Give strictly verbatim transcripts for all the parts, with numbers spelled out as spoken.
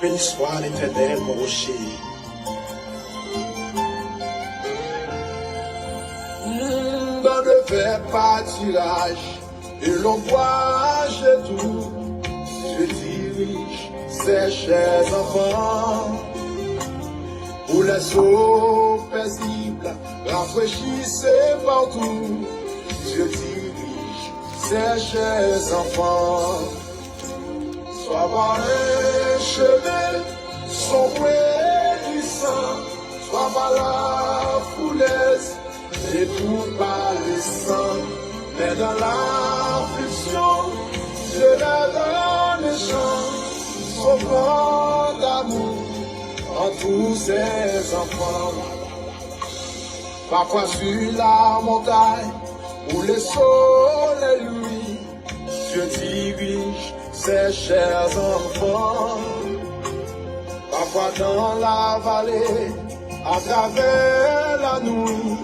Béni soit l'Éternel, mon rocher. Dans de verts pâturages, et l'ombrage de tout, Dieu dirige ses chers enfants. Où les eaux paisibles rafraîchissent partout, Dieu dirige ses chers enfants. Soit par un chemin sombre et glissant, soit par la fournaise et tout par le sang. Mais dans l'affliction, Dieu leur donne chance, son grand amour en tous ses enfants. Parfois sur la montagne où le soleil luit, Dieu dirige ses chers enfants. Parfois dans la vallée, à travers la nuit,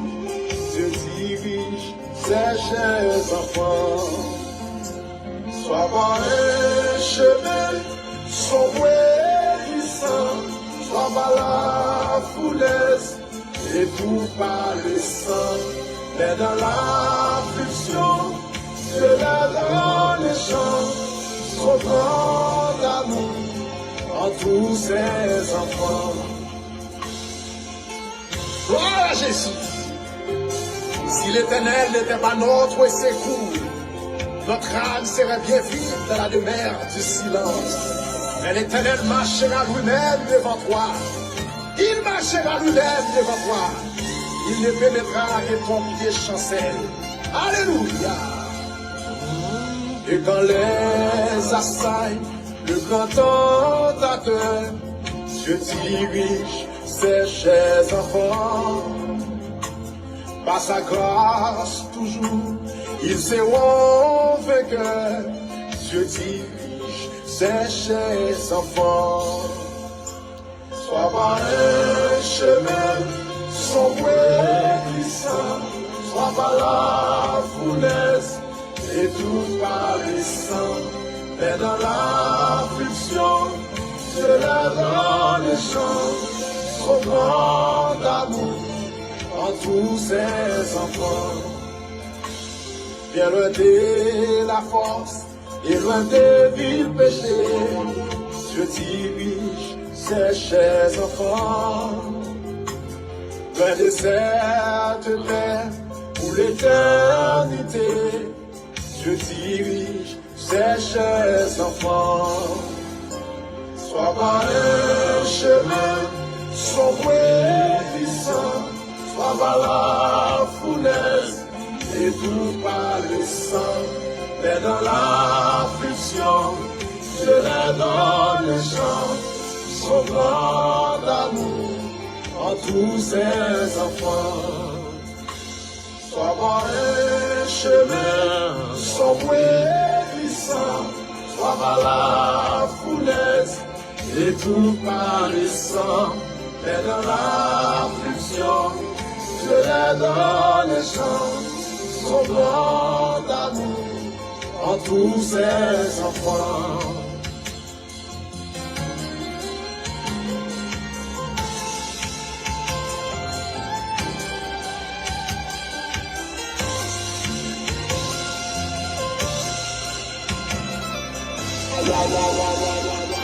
Dieu dirige ses chers enfants. Soit par un chemin sombre et glissant, soit par la fournaise et tout par le sang. Mais dans l'affliction, Dieu leur donne chance, son grand amour en tous ses enfants. Gloire à Jésus. Si l'Éternel n'était pas notre secours, notre âme serait bien vite dans la demeure du silence. Mais l'Éternel marchera lui-même devant toi. Il marchera lui-même devant toi. Il ne permettra que ton pied chancelle. Alléluia. Et quand les assailles, le grand tentateur, Dieu dirige ses chers enfants. Par sa grâce toujours, ils seront vainqueurs. Dieu dirige ses chers enfants. Soit par un chemin sombre et glissant, soit par la fournaise et tout par le sang. Mais dans l'affliction, Dieu leur donne chance, son grand amour en tous ses enfants. Bien loin de la force et loin des vils péchés, Dieu dirige ses chers enfants. Loin de cette terre où l'éternité, Dieu dirige ses chers enfants. Soit par un chemin sombre et glissant, soit par la fournaise et tout par le sang. Mais dans l'affliction, Dieu leur donne chance, son grand amour en tous ses enfants. Soit par un chemin sombre et glissant, soit par la fournaise et tout par le sang. Mais dans l'affliction, Dieu leur donne chance, son grand amour en tous ses enfants.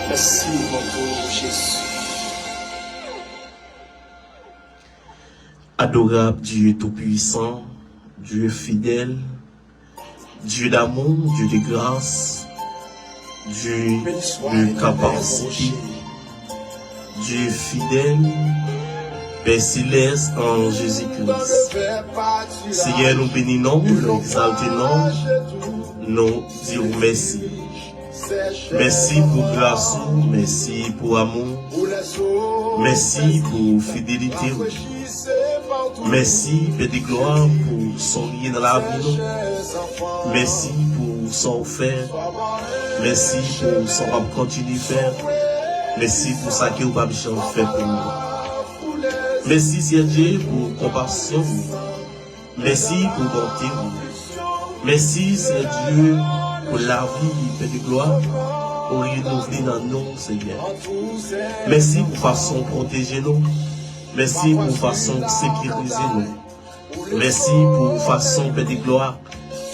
Mèsi Bondye Jezi. Adorable Dieu tout-puissant, Dieu fidèle, Dieu d'amour, Dieu de grâce, Dieu de capacité, Dieu fidèle, Père céleste en Jésus-Christ. Senyè, nou beni non w, nou egzalte non w, nou di w mèsi. Mèsi pou gras ou, mèsi pou amou w, mèsi pou fidelite w. Mèsi, Pè de glwa, pou sa w ye nan lavi nou. Mèsi pou sa w fè. Mèsi pou sa w ap kontinye fè. Mèsi pou sa ke w p ap janm fè pou nou. Mèsi, Seyè Dye, pou konpasyon w. Mèsi pou bonte w. Mèsi, Seyè Dye, pou lavi, Pè de glwa. ou renouvle nan nou, Senyè. Mèsi pou fason w pwoteje nou. Mèsi pou fason w sekirize nou. Mèsi pou fason, Pè de glwa,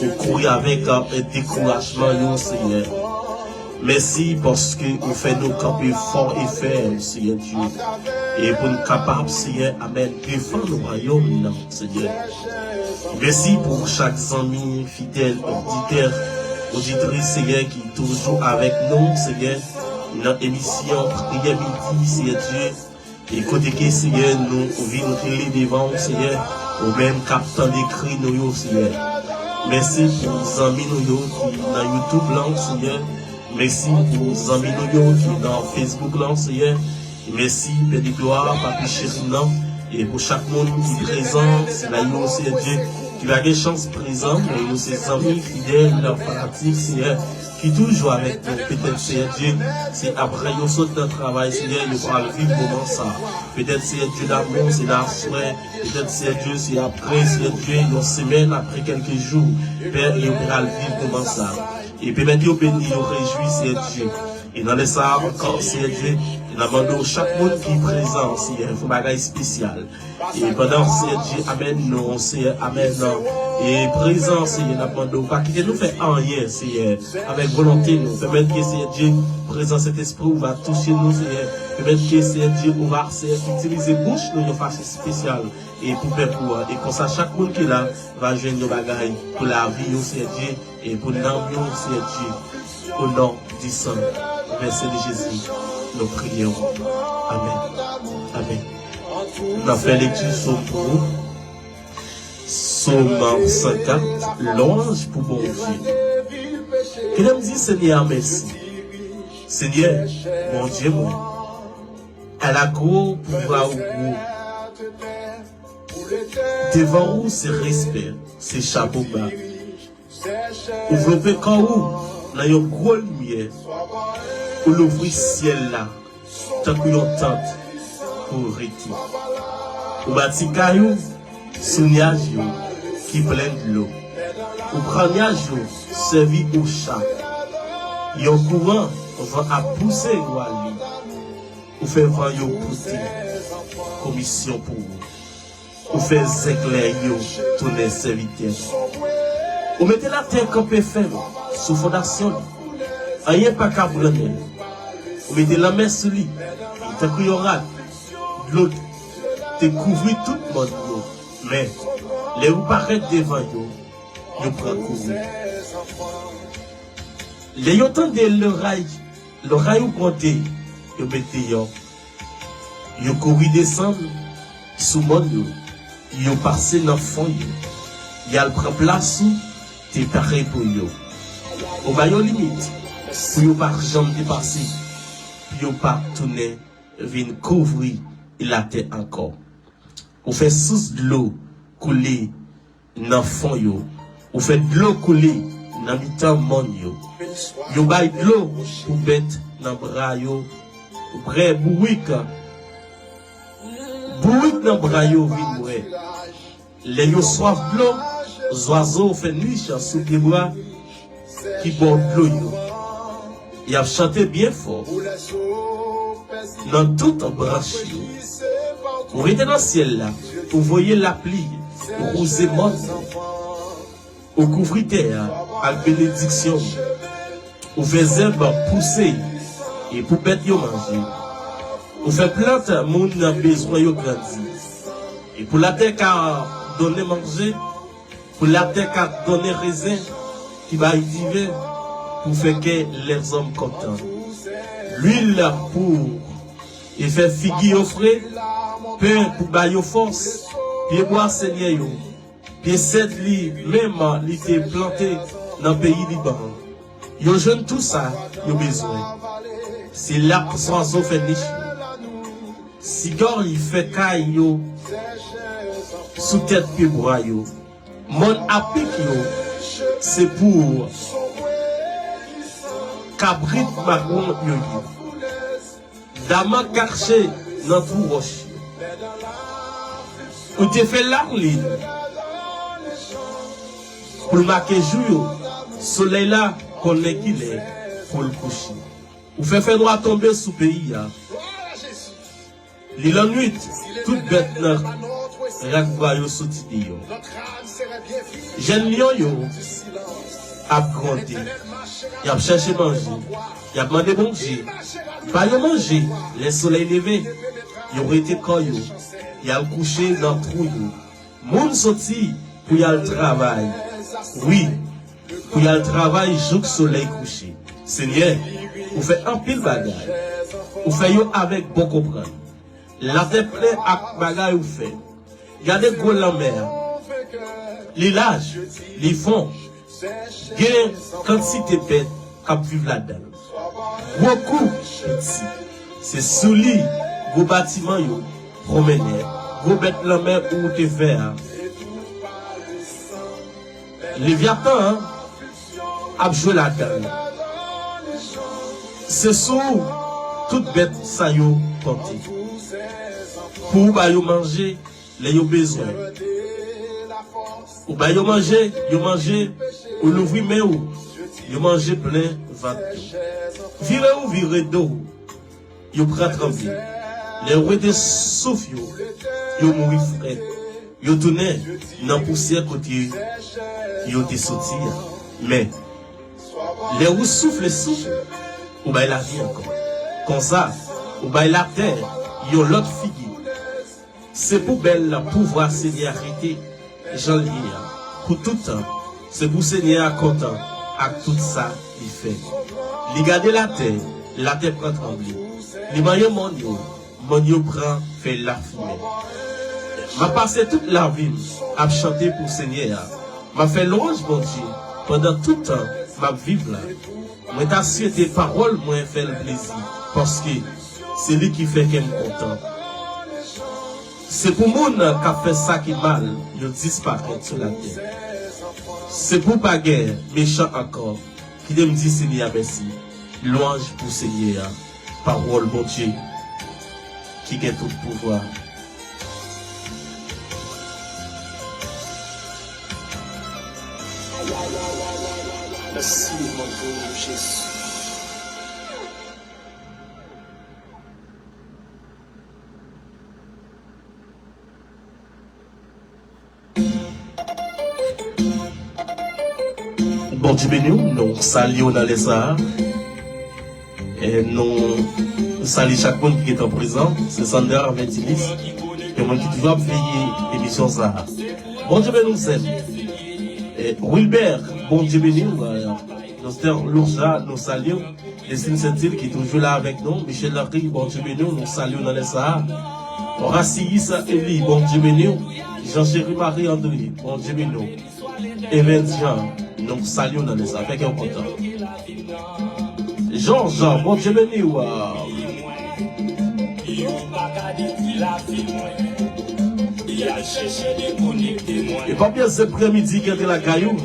ou kouri avèk, e, dekourajman yo, Senyè. Mèsi paske ou fè nou kanpe fò e fèm, Senyè Dye. E pou n kapab, Senyè, amèn, defann wayòm nan, Senyè. Mèsi pou chak zanmi fidèl, oditè, oditris, Senyè, ki toujou avèk nou, Senyè, nan emisyon Priyè Midi, Senyè Dye. E kote ke, Senyè, nou vin rele devan w, Senyè, ou menm k ap tande kri nou yo, Senyè. Mèsi pou zanmi nou yo ki nan YouTube lan, Senyè. Mèsi pou zanmi nou yo ki nan Facebook lan, Senyè. Mèsi, Pè de glwa, Papi cheri m nan. E pou chak moun ki prezan sila yo, Senyè Dye, ki pa gen chans prezan, men yo se zanmi fidèl, fanatik, Senyè, ki toujou avèk nou. Petèt, Senyè Dye, se apre yo sot nan travay, Senyè, yo pral viv moman sa. Petèt, Senyè Dye, damò, se nan aswè. Petèt, Senyè Dye, se apre, Senyè Dye, yon semèn, apre kèlke jou, Pè, yo pral viv moman sa. E pèmèt yo beni, yo rejwi, Senyè Dye. E nan lè sa a ankò, Senyè Dye, n ap mande w chak moun ki prezan, Senyè, fè yon bagay espesyal. E pandan, Senyè Dye, amèn, nou, Senyè, amèn, e prezan, Senyè, n ap mande w pa kite nou fè anyen, Senyè, avèk volonte nou. Pèmèt ke, Senyè Dye, prezans Sentespri w va touche nou, Senyè. Pèmèt ke, Senyè Dye, ou va, Senyè, itilize bouch nou yon fason espesyal e pou pèp ou a. E konsa, chak moun ki la va jwenn yon bagay pou lavi yo, Senyè Dye, e pou nanm yo, Senyè Dye. O non di san vèse de Jezi, nou priye w. Amèn. Amèn. N ap fè lekti sòm pou ou. Sòm san kat, lwanj pou Bondye. Kite m di Senyè a mèsi. Senyè, Bondye mwen, alagwo pouvwa ou gwo. Devan ou se respè, se chapo ba. Ou vlope kò ou nan yon gwo limyè. Ou louvri syèl la tankou yon tant pou w rete. Ou bati kay ou sou nyaj yo ki plen dlo. Ou pran nyaj yo sèvi ocha. Yon kouran van ap pouse yo ale. Ou fè van yo pote komisyon pou ou. Ou fè zèklè yo tounen sèvitè. Ou mete latè kanpe fèm sou fondasyon li. Anyen pa ka brannen l. Ou mete lanmè sou li, li tankou yon rad. Dlo te kouvri tout mòn yo. Men, lè ou parèt devan yo, yo pran kouri. Lè yo tande loray, loray ou gwonde, yo met deyò. Yo kouri desann sou mòn yo, yo pase nan fon yo, y al pran plas ou te pare pou yo. Ou ba yo limit pou yo pa janm depase, pou yo pa tounen vin kouvri latè ankò. Ou fè sous dlo koule nan fon yo. Ou fè dlo koule nan mitan mòn yo. Yo bay dlo pou bèt nan bra yo bwè, bourik. Bourik nan bra yo vin bwè. Lè yo swaf dlo, zwazo fè nich sou pyebwa ki bò dlo yo. Y ap chante byen fò nan tout branch yo. Ou rete nan syèl la, ou voye lapli, ou wouze mòn yo. Ou kouvri tè a ak benediksyon ou. Ou fè zèb pouse e pou bèt yo manje. Ou fè plant moun nan bezwen yo grandi. E pou latè ka donnen manje, pou latè ka donnen rezen ki bay diven, pou fè kè lèzòm kontan. Lwil pou e fè figi yo fre, pen pou ba yo fòs, pyebwa senyè yo, pye sèd li menm li te plante nan peyi Liban. Yo jwenn tou sa yo bezwen. Se la zwazo fè nich yo. Sigòy fè kay yo sou tèt pyebwa yo. Mòn apik yo se pou kabrit magwon yo ye. Daman kache nan twou wòch yo. Ou te fè lalin pou l make jou yo, solèy la konnen kilè pou l kouche. Ou fè fènwa tonbe sou peyi a. Li lannwit, tout bèt nan rak bwa yo soti deyò. Jèn lyon yo ap gwonde. Y ap chèche manje. Y ap mande Bondye ba yo manje lè solèy leve. Yo rete kò yo. Y al kouche nan twou yo. Moun soti pou y al travay. Wi, pou y al travay jouk solèy kouche. Senyè, ou fè anpil bagay. Ou fè yo avèk bon konprann. Latè plen ak bagay ou fè. Gade gwo lanmè a. Li laj, li fon. Gen kantite bèt k ap viv ladan l. Gwo kou, piti. Se sou li gwo batiman yo pwonmennen. Gwo bèt lanmè ou te fè a. Levyatan an ap jwe ladan l. Se sou ou tout bèt sa yo konte. Pou ou ba yo manje lè yo bezwen. Ou ba yo manje, yo manje, ou louvri men ou, yo manje plen vant yo. Vire ou vire do w, yo pran tranble. Lè yo wete souf yo, yo mouri frèt. Yo tounen nan pousyè kote yo te soti a. Men, lè ou soufle souf ou, ou bay lavi ankò. Konsa, ou bay latè yon lòt figi. Se pou bèl pouvwa Senyè a rete jan l ye a pou tout tan. Se pou Senyè a kontan ak tout sa li fè. Li gade latè, latè pran tranble. Li manyen mòn yo, mòn yo pran fèy lafimen. M ap pase tout lavi m ap chante pou Senyè a. M ap fè lwanj Bondye pandan tout tan m ap viv la. Mwen ta swete pawòl mwen fè l plezi, paske se li ki fè kè m kontan. Se pou moun k ap fè sa ki mal yo disparèt sou latè. Se pou pa gen mechan ankò. Kite m di Senyè a mèsi. Lwanj pou Senyè a. Pawòl Bondye ki gen tout pouvwa. Mèsi, Bondye, Jezi. Bondye beni w, nou salye w nan lè sa a. E nou salye chak moun ki gentan prezan. Se Sandra Ventilis, yon moun ki toujou ap veye emisyon sa a. Bondye beni w, sè m. E Wilbert, Bondye beni w. Doktè Lourja, nou salye w. Destin Sentil ki toujou la avèk nou. Michel Larry, Bondye beni w, nou salye w nan lè sa a. Raciyis Eli, Bondye beni w. Jean Chéri Marie André, Bondye beni w. Evens Jean, nou salye w nan lè sa a. Fè kè w kontan. Georges, Bondye beni w. E pa bliye se premidi ki antre lakay ou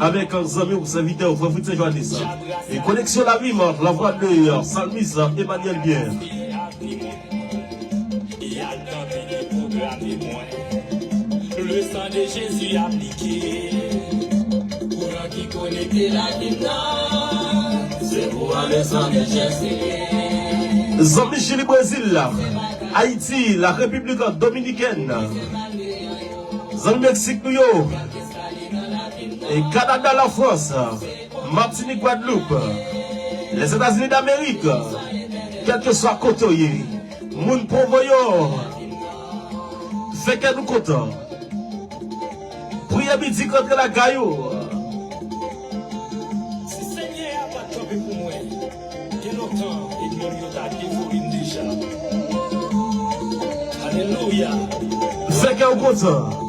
avèk zanmi w, sèvitè w, frè Fritz Johannes. E koneksyon lavi m, la vwa de salmis Emmanuel Bien. Le sang de Jésus appliqué. Kouran ki konekte lavi m nan, se kouran le sang de Jésus. Zanmi Chili, Brezil, Ayiti, la Repiblik Dominikèn, zanmi Meksik nou yo, e Kanada, Lafrans, Matinik, Gwadloup, Lèzetazini Damerik, kèlkeswa kote w ye, moun Pwovo yo, fè kè nou kontan. Priyè midi k rantre lakay ou. Si Senyè a pa t kanpe pou mwen, gen lontan ènmi m yo ta devore m deja. Alelouya! Fè kè w kontan.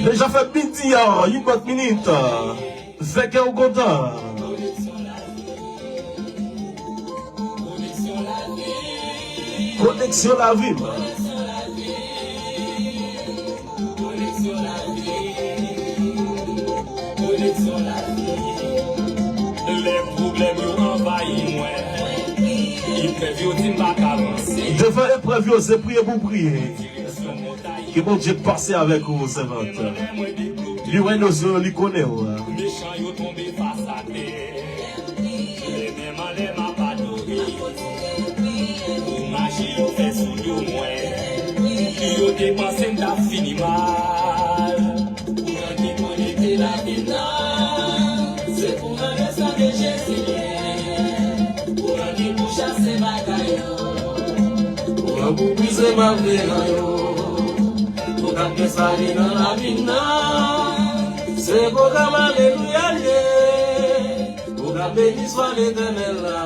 Deja fè midi a, yon bann minit. Fè kè w kontan. Koneksyon lavi m. Lè pwoblèm yo anvayi mwen, epi Devan eprèv yo, se priye pou w priye. Ke Bondye pase avèk ou, sèvant. Li wè nan zye w, li konnen w. Pou maji yo fè sou do mwen, yo te panse m t ap fini mal. Kouran ki konekte lavi nan, se kouran de san de Jezi ye. Kouran ki pou chase bagay yo. Kouran pou brize malveyan yo. Pou k ap gen sali nan lavi nan, se pwogram alelouya l ye. Pwogram beni swa Letènèl la.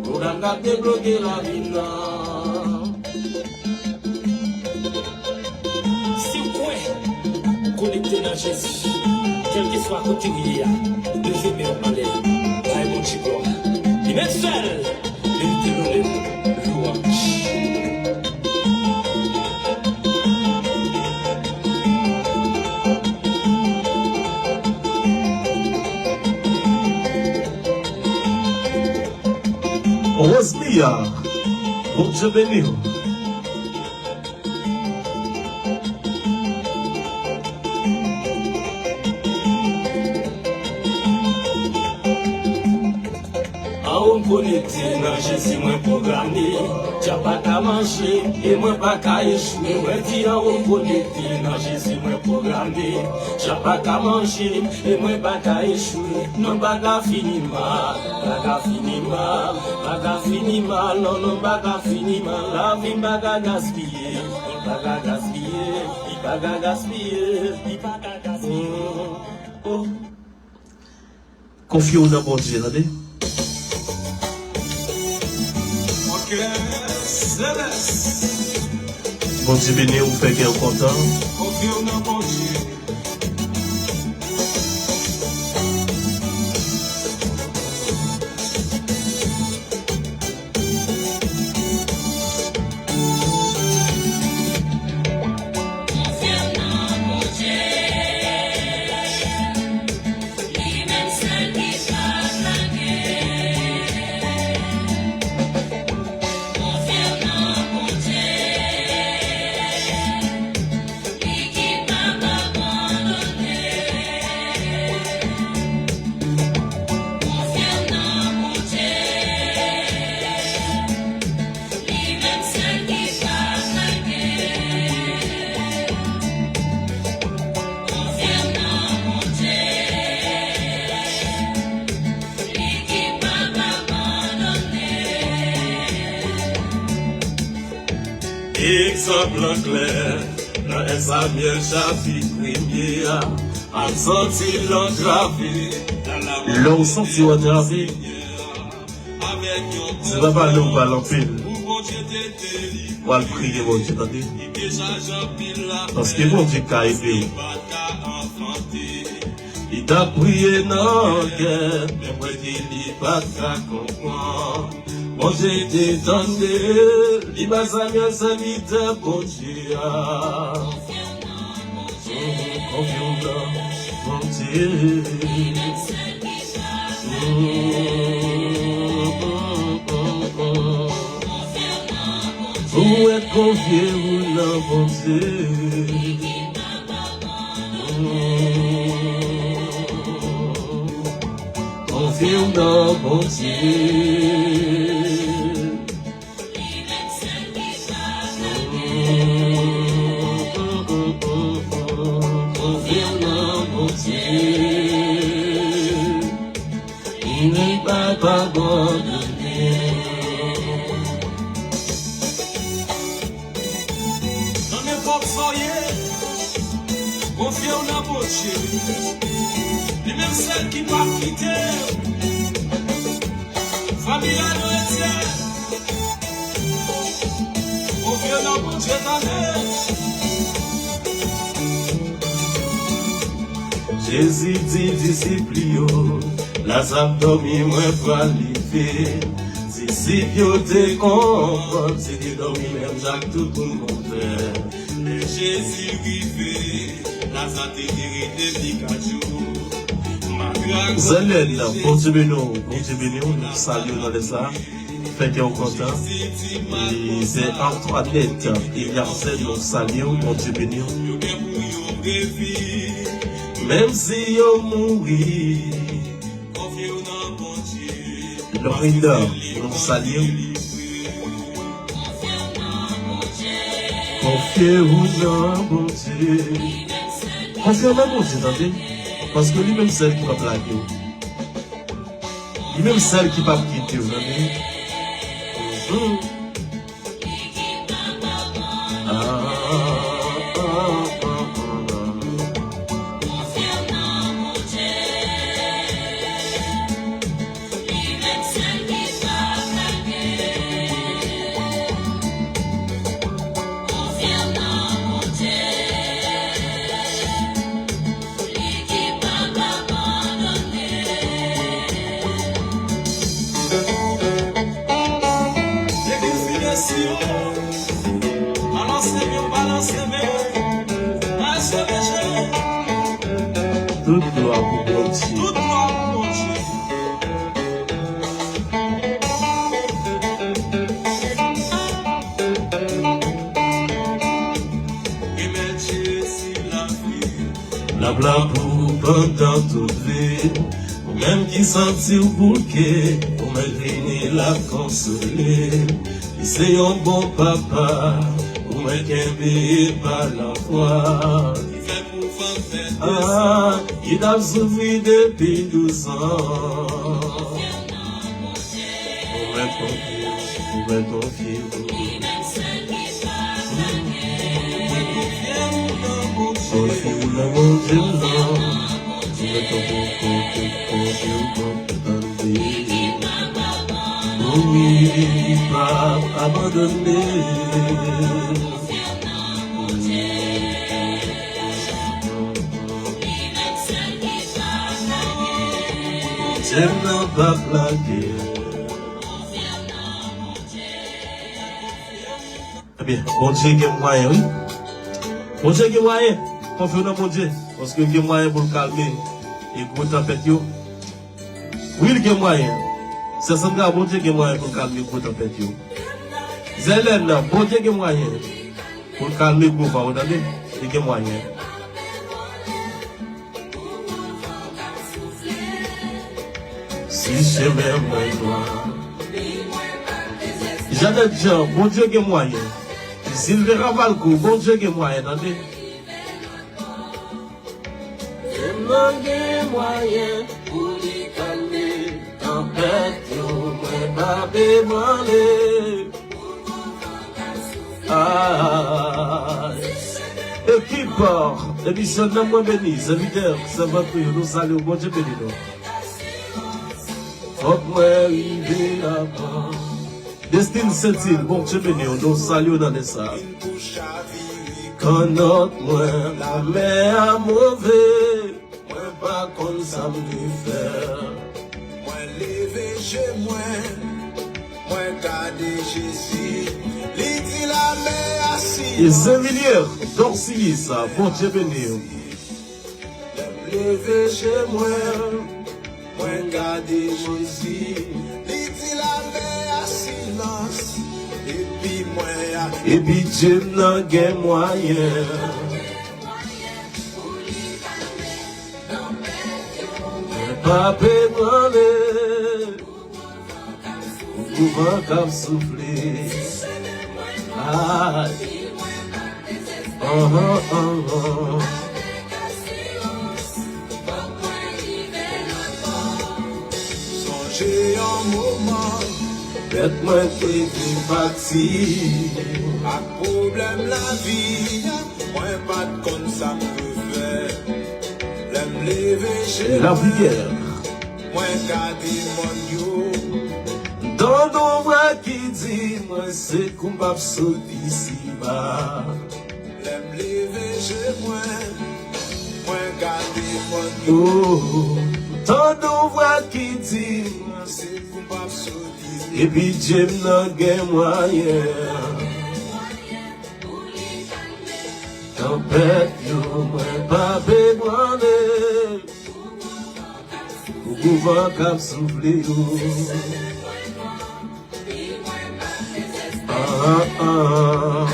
Pwogram k ap debloke lavi nan. Si w kwè, konekte nan Jezi. Kèlkeswa kote w ye a, leve men w anlè. Bay Bondye glwa. Li menm sèl merite lonè, lwanj. Rosemia, Bondye beni w. An ou m konekte nan Jezi mwen pwograme. Djab pa ka manje e mwen pa ka echwe. Mwen di an ou m konekte nan Jezi mwen pwograme. Djab pa ka manje e mwen pa ka echwe. Non, m pa ka fini mal, pa ka fini mal, pa ka fini mal, non, non, m pa ka fini mal. Lavi m pa ka gaspiye, pa ka gaspiye, li pa ka gaspiye, li pa ka gaspiye. Oh. Konfye w nan Bondye, tande. Bondye beni w, fè kè w kontan. Konfye w nan Bondye. Egzanp lan klè nan en Samyèl chapit premye a, al santi l antrave. Lè w santi w antrave, se pa pale w pale anpil. W al priye Bondye, tande. Paske Bondye ka ede w. Li t ap priye nan kè, men mwen di li pa t ka konprann. Bondye te tande, li bay Samyèl sèvitè Bondye a. Konfye w nan Bondye. Ou wè, konfye w nan Bondye. Konfye w nan Bondye. Konfye w nan Bondye. Li menm pa abandone. Nan nenpòt sa w ye, konfye w nan Bondye. Li menm sèl ki p ap kite w. Fanmi a nou Etyèn. Konfye w nan Bondye, tande. Jezi di disip li yo, Laza ap dòmi, mwen pral leve. Disip yo te konprann, se te dòmi menm jan ak tout moun kontrè. Lè Jezi rive, Laza te gen rete pi kat jou. Malgre Zèlèn, Bondye beni w, Bondye beni w, nou salye w nan lè sa a. Fè kè w kontan. E se Antoinette Eliasen, nou salye w, Bondye beni w. Menm si yo mouri, Lorinda, nou salye w. Konfye w nan Bondye. Konfye w nan Bondye, tande. Paske li menm sèl ki p ap lage w. Li menm sèl ki p ap kite w, tande. Mhm. Ah, ah, ah, ah. Legliz Fidelcio, balanse men w, balanse men w, balanse men w. Tout glwa pou Bondye. Tout glwa pou Bondye. Remèt Jezi lavi. L ap la pou ou pandan tout vi. Ou menm ki santi w bouke, ou menm vini l ap konsole. Li se yon bon papa, ou menm kenbe pa lafwa. Li fè pou fanm fè dezòd. Ah, li t ap soufri depi douz an. Ou mèt konfye, ou mèt konfye w. Konfye w nan Bondye w la. Ou mèt konfye, konfye, konfye w, konfye w, tande. Wi, li p ap abandone. Bondye m nan p ap lage. Ebyen, Bondye gen mwayen, wi. Bondye gen mwayen. Konfye w nan Bondye. Paske l gen mwayen pou l kalme e gwo tanpèt yo. Wi, l gen mwayen. Sè Sandra, Bondye gen mwayen pou l kalme gwo tanpèt yo. Zèlèn, Bondye gen mwayen pou l kalme gwo van, w tande? Li gen mwayen. Si chemen mwen nwa. Janèt Jan, Bondye gen mwayen. Silvera Valco, Bondye gen mwayen, tande. Mwen gen mwayen pou li kalme tanpèt yo, mwen pa pe branle. Ah. Ekip, emisyon Nanm Mwen Beni, sèvitè, sèvant nou yo, nou salye w, Bondye beni nou. Fòk mwen rive avan. Destine Saintil, Bondye beni w, nou salye w nan lè sa a. Kannòt mwen, lamè a move. Mwen pa konn sa m dwe fè. Mwen leve je mwen, mwen gade Jezi. Li di lamè a silans. E Zenvilyè, Dorsilis, Bondye beni w. Lè m leve je mwen, mwen gade Jezi. Li di lamè a silans. Epi mwen a. Epi Dye m nan gen mwayen. Mwen pa pe branle. Pou van k ap soufle. Ay. Anhan, anhan. Sonje yon moman. Lè mwen te vin pati. Ak pwoblèm lavi a, mwen pa t konn sa m dwe fè. Lè m leve je mwen, mwen gade mòn yo. Tande yon vwa ki di mwen se kou m p ap sot isiba. Lè m leve je mwen, mwen gade mòn yo. Oh, tande yon vwa ki di mwen se kou m p ap sot isiba. Epi Dye m nan gen mwayen. Tanpèt yo, mwen pa pe branle. Pou kou van k ap soufle yo. Ah, ah.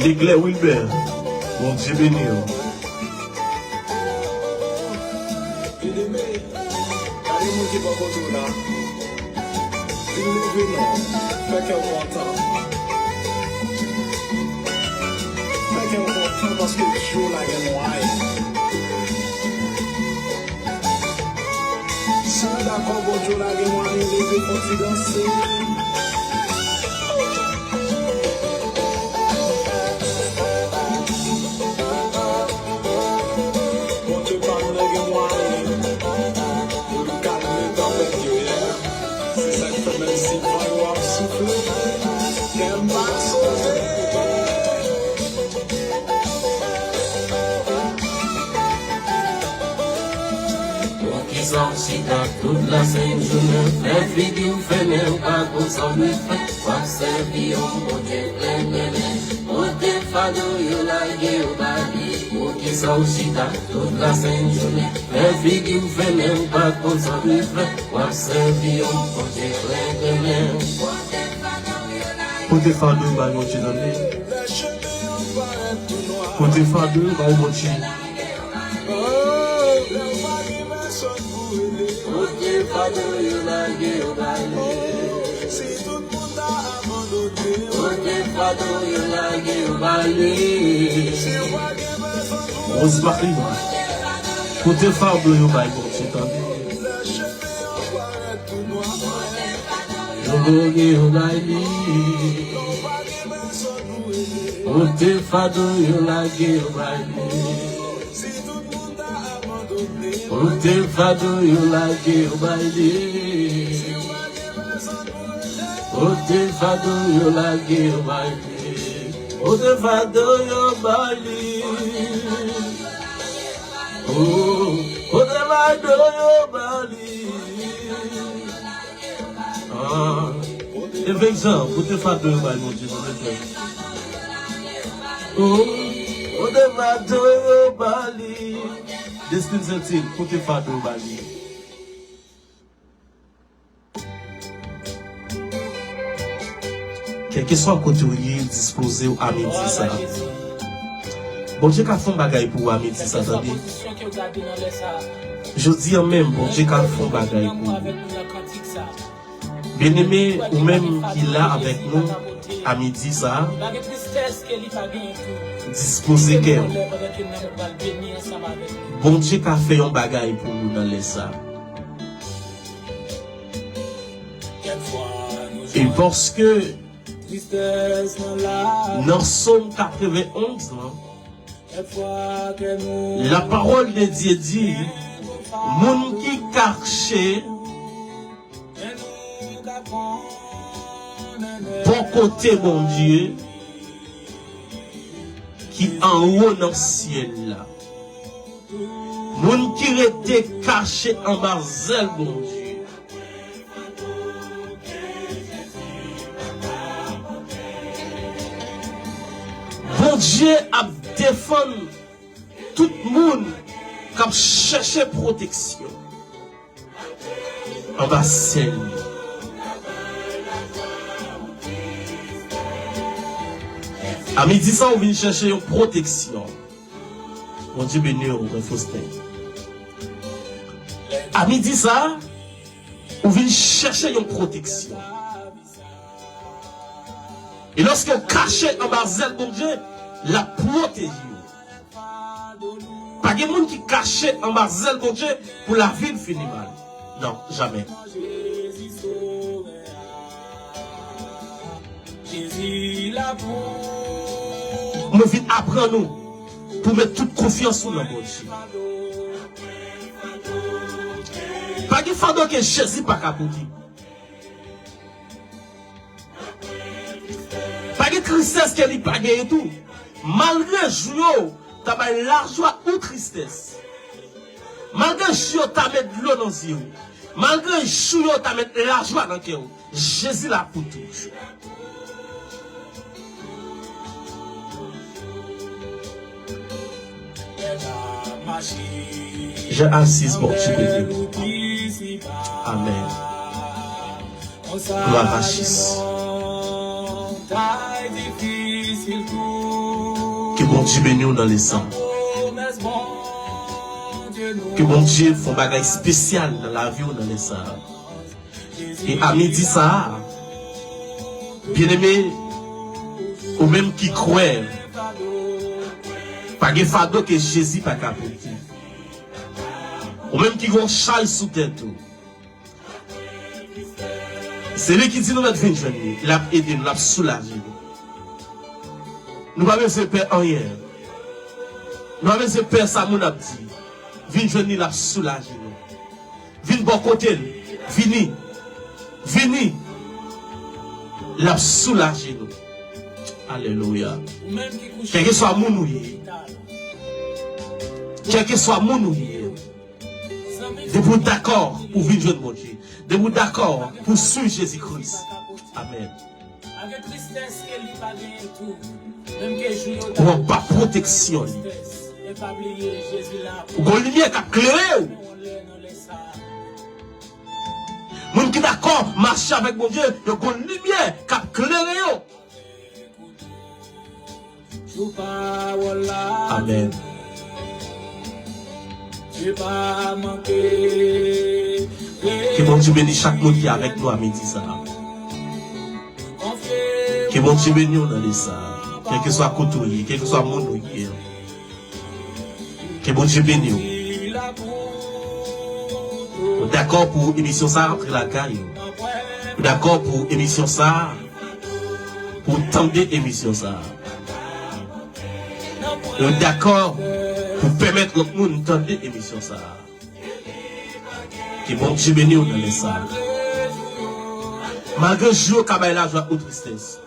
Leglè Wilbert, Bondye beni w. Byeneme, gade moun ki bò kote w la. Vin leve non, fè kè w kontan. Fè kè w kontan paske jou la gen mwayen. Si w dakò Bondye w la gen mwayen, leve fè w ti danse. Bondye pa m nan gen mwayen pou l kalme tanpèt yo ye. Se sa k fè menm si van yo ap soufle, kè m pa sote. Poukisa w chita tout lasent jounen, fè figi w fennen, ou pa konn sa w dwe fè? W ap sèvi yon Bondye klèklèlè. Pote fado yo lage yo ba li. Poukisa w chita tout lasent jounen, fè figi w fennen, ou pa konn sa w dwe fè? W ap sèvi yon Bondye klèklèlè. Pote fado yo bay Bondye tande. Pote fado yo bay Bondye. Pote fado yo lage yo bay li. Pote fado yo lage yo bay li. Rosemary, pote fado yo bay Bondye tande. Yo lage yo bay li. Pote fado yo lage yo bay li. Pote fado yo lage yo bay li. Pote fado yo lage yo bay li. Pote fado yo bay li. Oh, pote fado yo bay li. Ah. Evek Jan, pote fado yo bay Bondye, silvouplè. Oh, pote fado yo bay li. Destin Sentil, pote fado yo bay li. Kèlkeswa kote w ye, dispoze w a midi sa. Bondye ka fè yon bagay pou ou a midi sa, tande. Jodi a menm, Bondye ka fè yon bagay pou ou. Byeneme, ou menm ki la avèk nou a midi sa, dispoze kè w. Bondye ka fè yon bagay pou ou nan lè sa. E paske nan Sòm katrevenn onz lan, la parole de Dieu dit, moun ki kache bò kote Bondye ki anwo nan syèl la. Moun ki rete kache anba zèl Bondye. Bondye ap defann tout moun k ap chèche pwoteksyon anba syèl li. A midi sa, ou vin chèche yon pwoteksyon. Bondye beni w, Frè Faustin. A midi sa, ou vin chèche yon pwoteksyon. E lòske w kache anba zèl Bondye, l ap pwoteje w. Pa gen moun ki kache anba zèl Bondye pou lavi l fini mal. Non, jamè. Mwen vin aprann nou pou met tout konfyans ou nan Bondye. Pa gen fado ke Jezi pa ka pote. Pa gen tristès ke li pa genyen tou. Malgre jou yo ta bay lajwa ou tristès, malgre jou yo ta met dlo nan zye w, Malgre jou yo ta met lajwa nan kè w, Jezi la pou toujou. Je asis Bondye beni w. Amen. Glwa a Jezi. Ke Bondye beni w nan leson. Ke Bondye fè yon bagay espesyal nan lavi w nan leson. E a midi sa a, byeneme, ou menm ki kwè, pa gen fado ke Jezi pa ka pote. Ou menm ki gen yon chaj sou tèt ou, se li ki di nou mèt vin jwenn li, l ap ede nou, l ap soulaje nou. Nou pa bezwen pè anyen. Nou pa bezwen pè sa moun ap di. Vin jwenn li, l ap soulaje nou. Vin bò kote l. Vini. Vini. L ap soulaje nou. Alelouya. Kèlkeswa moun ou ye, kèlkeswa moun ou ye, depi w dakò pou vin jwenn Bondye, depi w dakò pou swiv Jezi Kris. Amen. Ou anba pwoteksyon li. Ou gon limyè k ap klere w. Moun ki dakò mache avèk Bondye, yo gon limyè k ap klere yo. Amen. Ke Bondye beni chak moun ki avèk nou a midi sa a. Ke Bondye beni w nan leson sa a. Kèlkeswa kote w ye, kèlkeswa moun ou ye. Ke Bondye beni w. Ou dakò pou emisyon sa a rantre lakay ou? Ou dakò pou emisyon sa a, pou w tande emisyon sa a? Ou dakò pou pèmèt lòt moun tande emisyon sa a? Ke Bondye beni w nan leson sa a. Malgre jou yo ka bay lajwa ou tristès,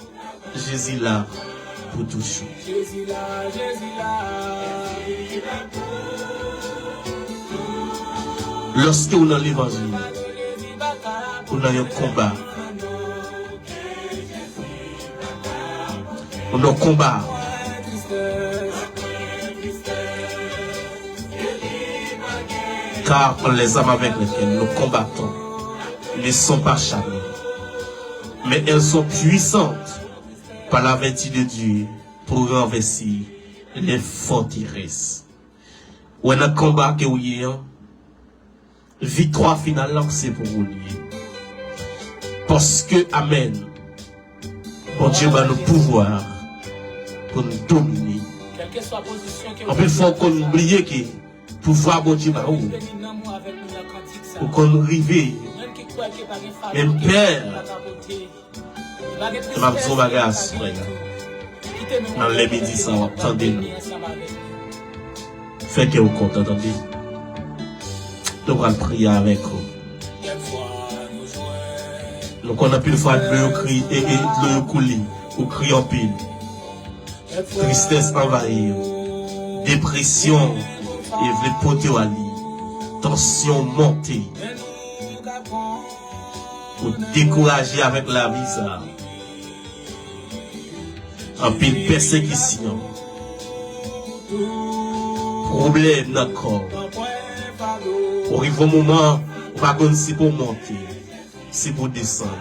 Jezi la pou toujou. Lòske ou nan levanjil, ou nan yon konba. Ou nan konba. Car les armes avec lesquelles nous combattons ne sont pas charnelles, mais elles sont puissantes par la vertu de Dieu pour renverser les forteresses. Ou wè nan konba ke ou ye an, viktwa final la se pou ou li ye. Paske, amèn, Bondye ban nou pouvwa pou n domine. Anpil fwa ou konn bliye ke pouvwa Bondye ba ou, ou konn rive menm pè. E m ap di w yon bagay aswè a. Nan lè midi sa, w ap tande nou. Fè kè w kontan, tande. Nou pral priye avèk ou. Nou konn anpil fwa dlo yo kri, e, e dlo yo koule, ou kri anpil. Tristès anvayi w. Depresyon e vle pote w ale. Tansyon monte. Ou dekouraje avèk lavi sa. Anpil pèsekisyon. Pwoblèm nan kò w. Ou rive yon moman, ou pa konn si pou w monte, si pou w desann,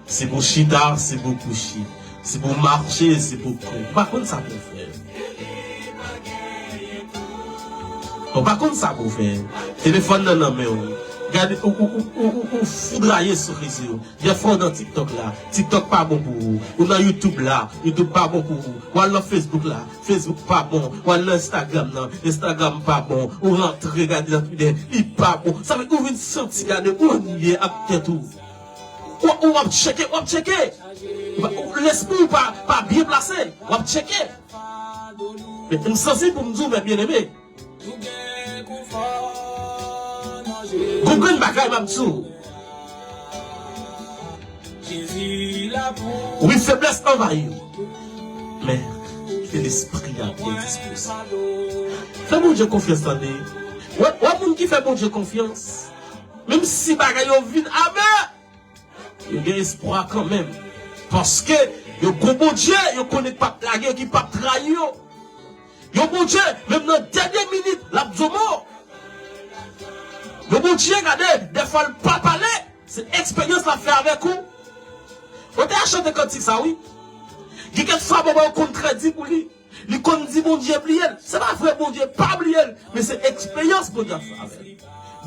si pou w chita, si pou w kouche, si pou w mache, si pou w kouri. Ou pa konn sa pou w fè. Ou pa konn sa pou w fè. Telefòn nan nan men w. Gade, ou, ou, ou, ou, ou, ou foudraye sou rezo yo. Dèfwa w nan TikTok la. TikTok pa bon pou ou. Ou nan YouTube la. YouTube pa bon pou ou. W al nan Facebook la. Facebook pa bon. W al nan Instagram nan. Instagram pa bon. Ou rantre gade nan Twitter. Li pa bon. Sa fè ou vin santi gade ou anniyè ak tèt ou. Ou, ou ap tcheke, ou ap tcheke. Ou pa, ou, lespri w pa, pa byen plase. W ap tcheke. Men m santi pou m di w, men byeneme. Gon grenn bagay m ap di w. Wi, feblès anvayi w. Men, ke lespri a byen dispoze. Fè Bondye konfyans, tande. Wè, wè moun ki fè Bondye konfyans. Menm si bagay yo vin amè, yo gen espwa kanmenm. Paske yo gon Bondye, yo konnen k p ap lage yo, ki p ap trayi yo. Yon Bondye, menm nan dènye minit, l ap di w mo. Yon Bondye, gade, dèfwa l pa pale, se eksperyans l ap fè avèk ou. Ou te a chante kantik sa, wi. Gen kèk fwa, bon, yo konn trè di pou li. Li konn di Bondye bliye l. Se pa vre, Bondye pa bliye l, men se eksperyans Bondye ap fè avè l.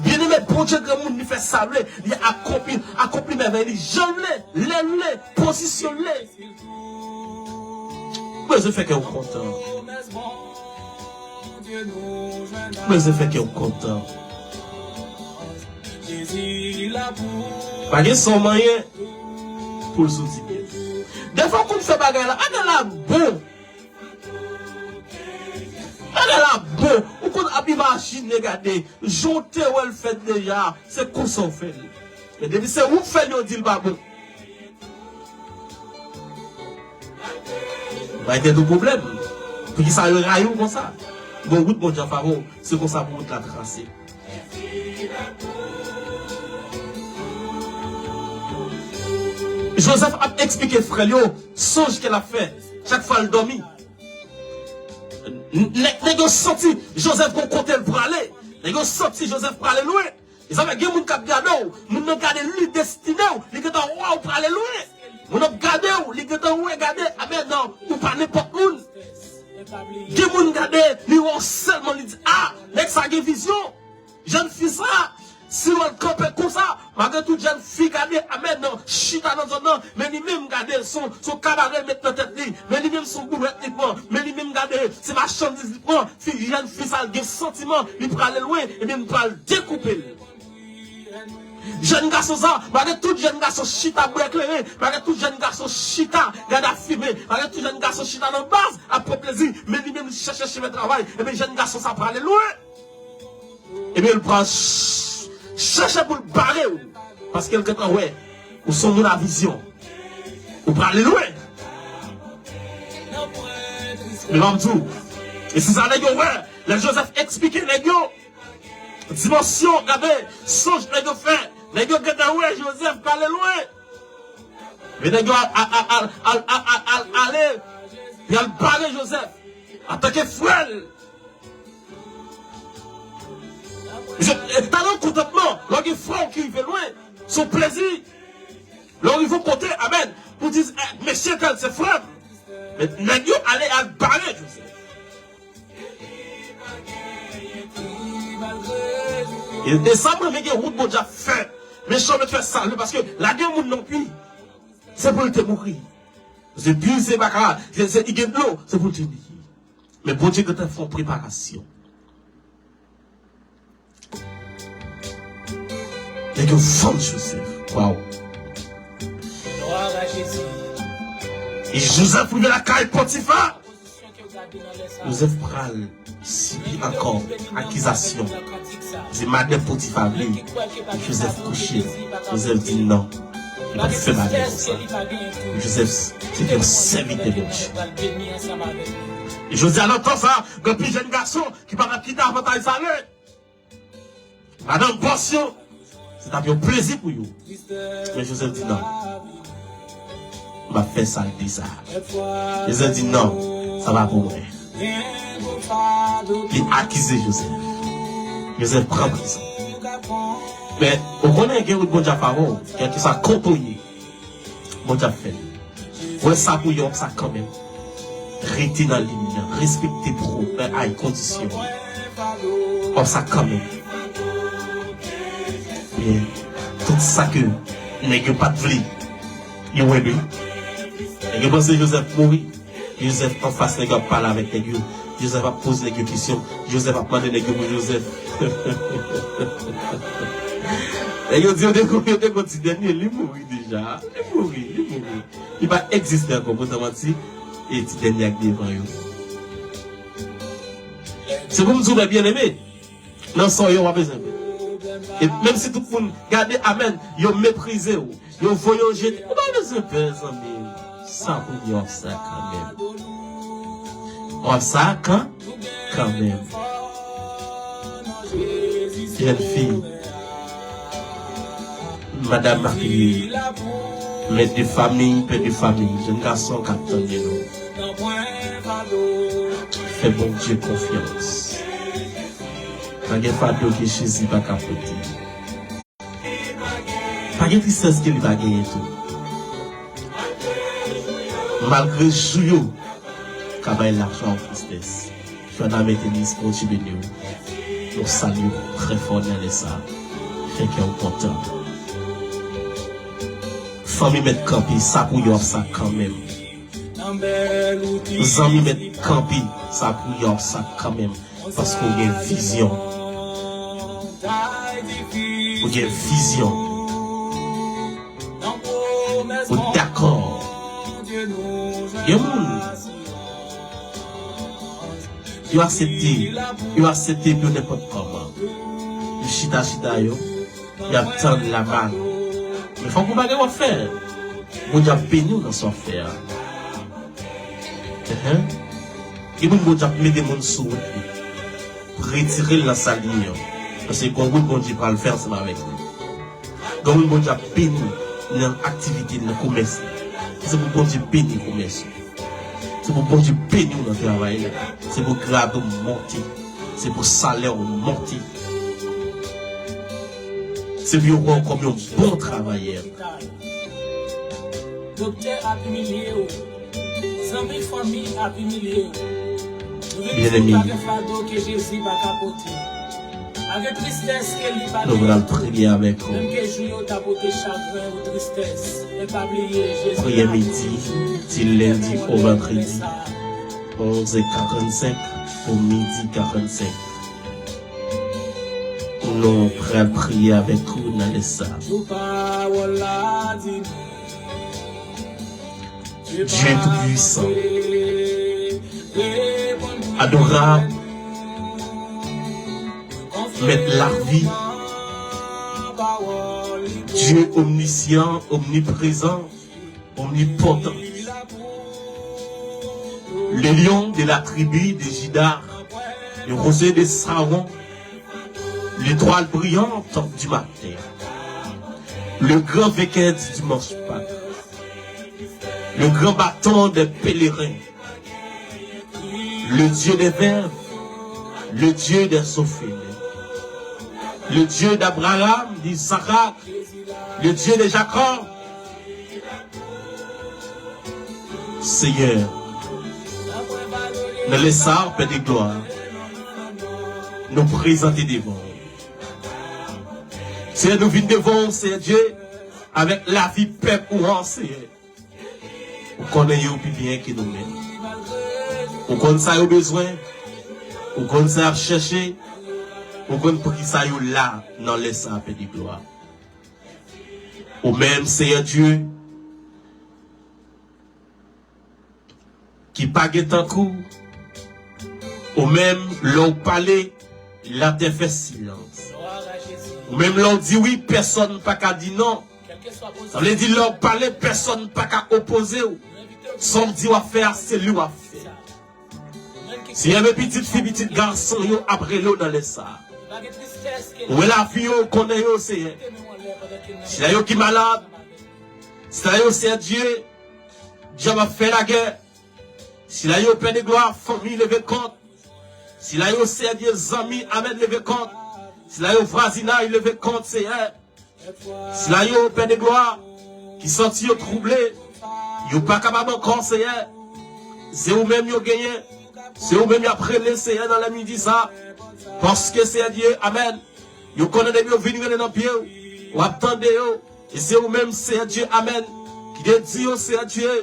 Byeneme, Bondye granmoun, li fè sa l vle, li akonpli, akonpli mèvèy li jan l vle, lè l vle, pozisyon l vle. Mwen bezwen fè kè w kontan. Mwen bezwen fè kè w kontan. Pa gen sa w manyen pou l soti byen. Dèfwa w konn fè bagay la, a gen la bon. Bagay la bon. Ou konn ap imajine, gade, jan w te wè l fèt deja, se konsa w fè l. Men depi se ou k fè l, yo di l pa bon. Bay tèt ou pwoblèm. Poukisa yo rayi w konsa? Bon, wout Bondye an favè w, se konsa pou wout la trase. Jozèf ap eksplike frè l yo sonj ke l ap fè chak fwa l dòmi. N-, nèg, nèg yo santi Jozèf gon kote l prale. Nèg yo santi Jozèf prale lwen. E sa fè gen moun k ap gade w, moun nan gade li destine w, li gentan wè w prale lwen. Moun ap gade w, li gentan wè, gade, amèn, non, ou pa nenpòt moun. Gen moun gade, li wè w sèlman, li di, a, nèg sa gen vizyon. Jèn fi sa, si w al kanpe konsa, malgre tout jèn fi gade, amèn, non, chita nan zòn nan, men li menm gade, se yon, se yon kabarè l met nan tèt li, men li menm se yon boulèt li pran, men li menm gade, se machandiz li pran, fi, jèn fi sa l gen santiman, li prale lwen, ebyen m pral dekoupe l. Jèn gason sa, malgre tout jèn gason chita bwè kleren, malgre tout jèn gason chita gade ap fimen, malgre tout jèn gason chita nan baz ap pran plezi, men li menm li chèche chimen travay, ebyen jèn gason sa prale lwen. Ebyen, l pral ch-, chèche pou l bare w. Paske l gentan wè ou se yon moun a vizyon. Ou prale lwen. Men m ap di w, e se sa nèg yo wè, lè Jozèf eksplike nèg yo dimansyon, gade, sonj nèg yo fè, nèg yo gentan wè Jozèf prale lwen. Men nèg yo al, al, al ale, y al bare Jozèf antanke frè l. Mesye, e, talè yon kontantman, lè w gen frè w ki rive lwen, se yon plezi. Lè w rive yon kote, amèn, pou di, e, mesye tèl se frè m. Men nèg yo ale al bare Jozèf. E, e sa m renmen gen wout Bondye ap fè. Mechan mèt fè sa l vle, paske lage moun nan pwi, se pou l te mouri. Se pwi, se baka, se, se, li gen dlo, se pou l te mouri. Men Bondye gentan fè yon preparasyon. Nèg yo vann Jozèf. Waw. E Jozèf rive lakay Potifa. Jozèf pral sibi ankò akizasyon. Se madanm Potifa vle Jozèf kouche. Jozèf di non. Li pa t fè bagay konsa. Jozèf se te yon sèvitè Bondye. E jodi a nan tan sa, gen anpil jèn gason ki pa t ap kite avantaj sa ale. Madanm bòs yo, se t ap yon plezi pou yo. Men Jozèf di non. M ap fè sa l di sa. Jozèf di non, sa pa pou mwen. Li akize Jozèf. Jozèf pran prizon. Men, ou konnen gen wout Bondye ap avè w, kèlkeswa kote w ye. Bondye ap fè l. Wè sa pou yon sa kanmenm. Rete nan liy nan, respekte pwòp, ay, kondisyon. Wè sa kanmenm. Men, tout sa ke nèg yo pa t vle, yo wè li. Nèg yo panse Jozèf mouri. Jozèf anfas nèg yo ap pale avèk nèg yo. Jozèf ap poze nèg yo kesyon. Jozèf ap mande nèg yo pou Jozèf. Nèg yo di yo te gon, yo te gon ti dènye, li mouri deja. Li mouri, li mouri. Li pa egziste ankò, poutan manti, e ti dènye ak devan yo. Se pou m di w, byeneme, nan sa w ye, w pa bezwen pè. E menm si tout moun gade, amèn, yo meprize w, yo voye w jete, ou pa bezwen pè, zanmi m. Sa pou di w ap sa kanmenm. W ap sa kan, kanmenm. Jèn fi, Madanm Marie, mè de fanmi, pè de fanmi, jèn gason k ap tande nou. Fè Bondye konfyans. Pa gen fado ke Jezi pa ka pote. Pa gen tristès ke li pa genyen tou. Malgre jou yo ka bay lajan ou tristès. Jwè nan mete lis Bondye beni w. Nou salye w trè fò nan lè sa. Fè kè w kontan. Fanmi mèt kanpe, sa pou y ap sa kanmenm. Zanmi mèt kanpe, sa pou y ap sa kanmenm. Paske w gen vizyon. Ou gen vizyon. Ou dakò. Gen moun, yo aksepte, yo aksepte pou yo nenpòt kòman. Yo chita chita yo, y ap tann lamal. Men fòk ou pa gen w ap fè. Bondye ap beni w nan sa w ap fè a. Enhen. Gen moun Bondye ap mete moun sou wout li. Retire l nan sa l ye an. Paske gon wout Bondye pral fè ansanm avèk li. Gen moun Bondye ap beni nan aktivite l, nan komès li. Se pou Bondye beni komès ou. Se pou Bondye beni w nan travay la. Se pou grad ou monte. Se pou salè w monte. Se pou yo wè w kòm yon bon travayè. Doktè ap imilye w. Zanmi, fanmi ap imilye w. Nou vin di w pa gen fado ke Jezi pa ka pote. Pa gen tristès ke li pa genyen. Nou pral priye avèk ou. Menm ke jou yo ta pote chagren ou tristès. Men pa bliye, Jezi la toujou. Priyè midi, ti lendi o vandredi, onz è karannsenk pou midi karannsenk. Nou pral priye avèk ou nan lè sa. Jou pawòl la di nou. Dieu Tout-Puissant, adorable, Maître la vie, Dieu omniscient, omniprésent, omnipotent, le lion de la tribu de Juda, le roseau de Saron, l'étoile brillante du matin, le grand vainqueur du dimanche Pâques, le grand bâton des pèlerins, le Dieu des veuves, le Dieu des orphelins, le Dieu d'Abraham, d'Isaac, le Dieu de Jacob. Seyè, nan lè sa a, Pè de glwa, nou prezante devan ou. Seyè, nou vin devan ou, Seyè Dye, avèk lavi pèp ou an, Seyè. Ou konnen yo pi byen ke nou menm. Ou konn sa yo bezwen. Ou konn sa y ap chèche. Ou konn poukisa yo la nan lè sa a, Pè de glwa. Ou menm, Seyè Dye, ki pa gen tankou. Ou menm, lè w pale, latè fè silans. Ou menm, lè w di wi, pèsonn pa ka di non. Sa vle di, lè w pale, pèsonn pa ka opoze w. Sa w di w ap fè a, se li w ap fè. Seyè, men pitit fi, pitit gason yo ap rele w nan lè sa a. Ou wè lavi yo, ou konnen yo, Seyè. Sila yo ki malad, sila yo, Seyè Dye, dyab ap fè lagè. Sila yo, Pè de glwa, fanmi leve kont. Sila yo, Seyè Dye, zanmi, amèn, leve kont. Sila yo, vwazinay, leve kont, Seyè. Sila yo, Pè de glwa, ki santi yo twouble, yo pa kapab ankò, Seyè. Se ou menm yo genyen. Se ou menm y ap rele, Seyè, nan lè midi sa. Paske, Seyè Dye, amèn, yo konnen depi yo vin rele nan pye w, w ap tande yo. E se ou menm, Seyè Dye, amèn, ki te di yo, Seyè Dye,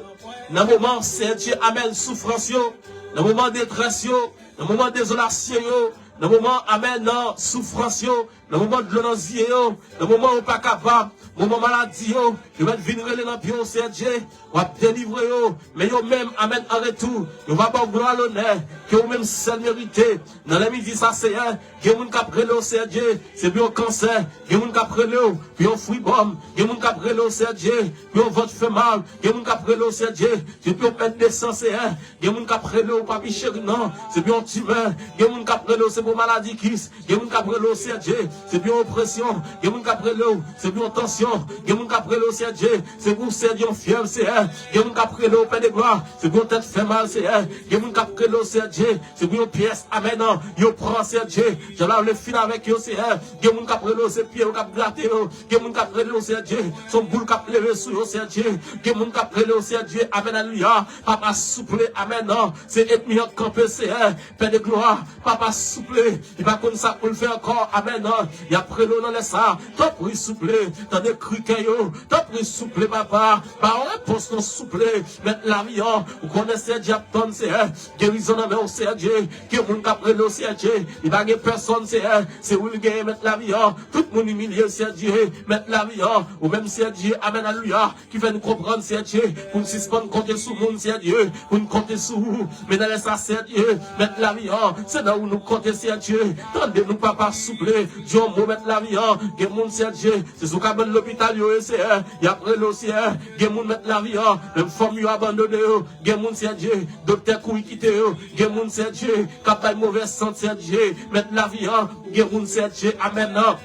nan moman, Seyè Dye, amèn, soufrans yo, nan moman detrès yo, nan moman dezolasyon yo, nan moman, amèn, nan soufrans yo, nan moman dlo nan zye yo, nan moman yo pa kapab, moman maladi yo, yo mèt vin rele nan pye w, Seyè Dye, w ap delivre yo, men yo menm, amèn, an retou, yo va ba w glwa, lonè ke ou menm sèl merite. Nan lè midi sa, Seyè, gen moun k ap rele w, Seyè Dye, se pou yon kansè, gen moun k ap rele w pou yon fibwòm, gen moun k ap rele w, Seyè Dye, pou yon vant fè mal, gen moun k ap rele w, Seyè Dye, se pou yon pèt de san, Seyè, gen moun k ap rele w, papi cheri, non, se pou yon timè, gen moun k ap rele w, se pou maladi kis, gen moun k ap rele w, Seyè Dye, Se pou yon opresyon, gen moun k ap rele w, se pou yon tansyon, gen moun k ap rele w, Seyè Dye, se pou, Seyè Dye, yon fyèv, Seyè, gen moun k ap rele w, Pè de glwa, se pou yon tèt fè mal, Seyè, gen moun k ap rele w, Seyè Dye, se pou yon pyès, amèn, yo pran, Seyè Dye, dyab la vle fin avèk yo, Seyè, gen moun k ap rele w, se pye yo k ap grate yo, gen moun k ap rele w, Seyè Dye, se yon boul k ap leve sou yo, Seyè Dye, gen moun k ap rele w, Seyè Dye, amèn, alelouya, papa, souple, amèn, se ènmi an k kanpe, Seyè, Pè de glwa, papa, souple, li pa konn sa pou l fè ankò. Amèn. Y ap rele w nan lè sa a. Tanpri, souple, tande kri kè yo. Tanpri, souple, papa. Ba yo repons, non, souple. Mèt lavi an, ou konnen, Seyè Dye, ap tann, Seyè, gerizon nan men w, Seyè Dye. Gen moun k ap rele w, Seyè Dye. Li pa gen pèsòn, Seyè. Se ou l genyen, mèt lavi an. Tout moun imilye, Seyè Dye. Mèt lavi an, ou menm, Seyè Dye. Amèn, alelouya. Ki fè n konprann, Seyè Dye, pou n sispann konte sou moun, Seyè Dye, pou n konte sou ou. Men nan lè sa, Seyè Dye, mèt lavi an, se nan ou nou konte, Seyè Dye. Tande nou, papa, souple, di yon mo, mèt lavi an. Gen moun, Seyè Dye, se sou kabann lopital yo ye, Seyè, y ap rele w, Seyè. Gen moun, mèt lavi an, menm fanmi yo abandone yo. Gen moun, Seyè Dye, doktè kouri kite yo. Gen moun, Seyè Dye, k ap bay movèz sant, Seyè Dye, mèt lavi an. Gen moun, Seyè Dye, amèn, an.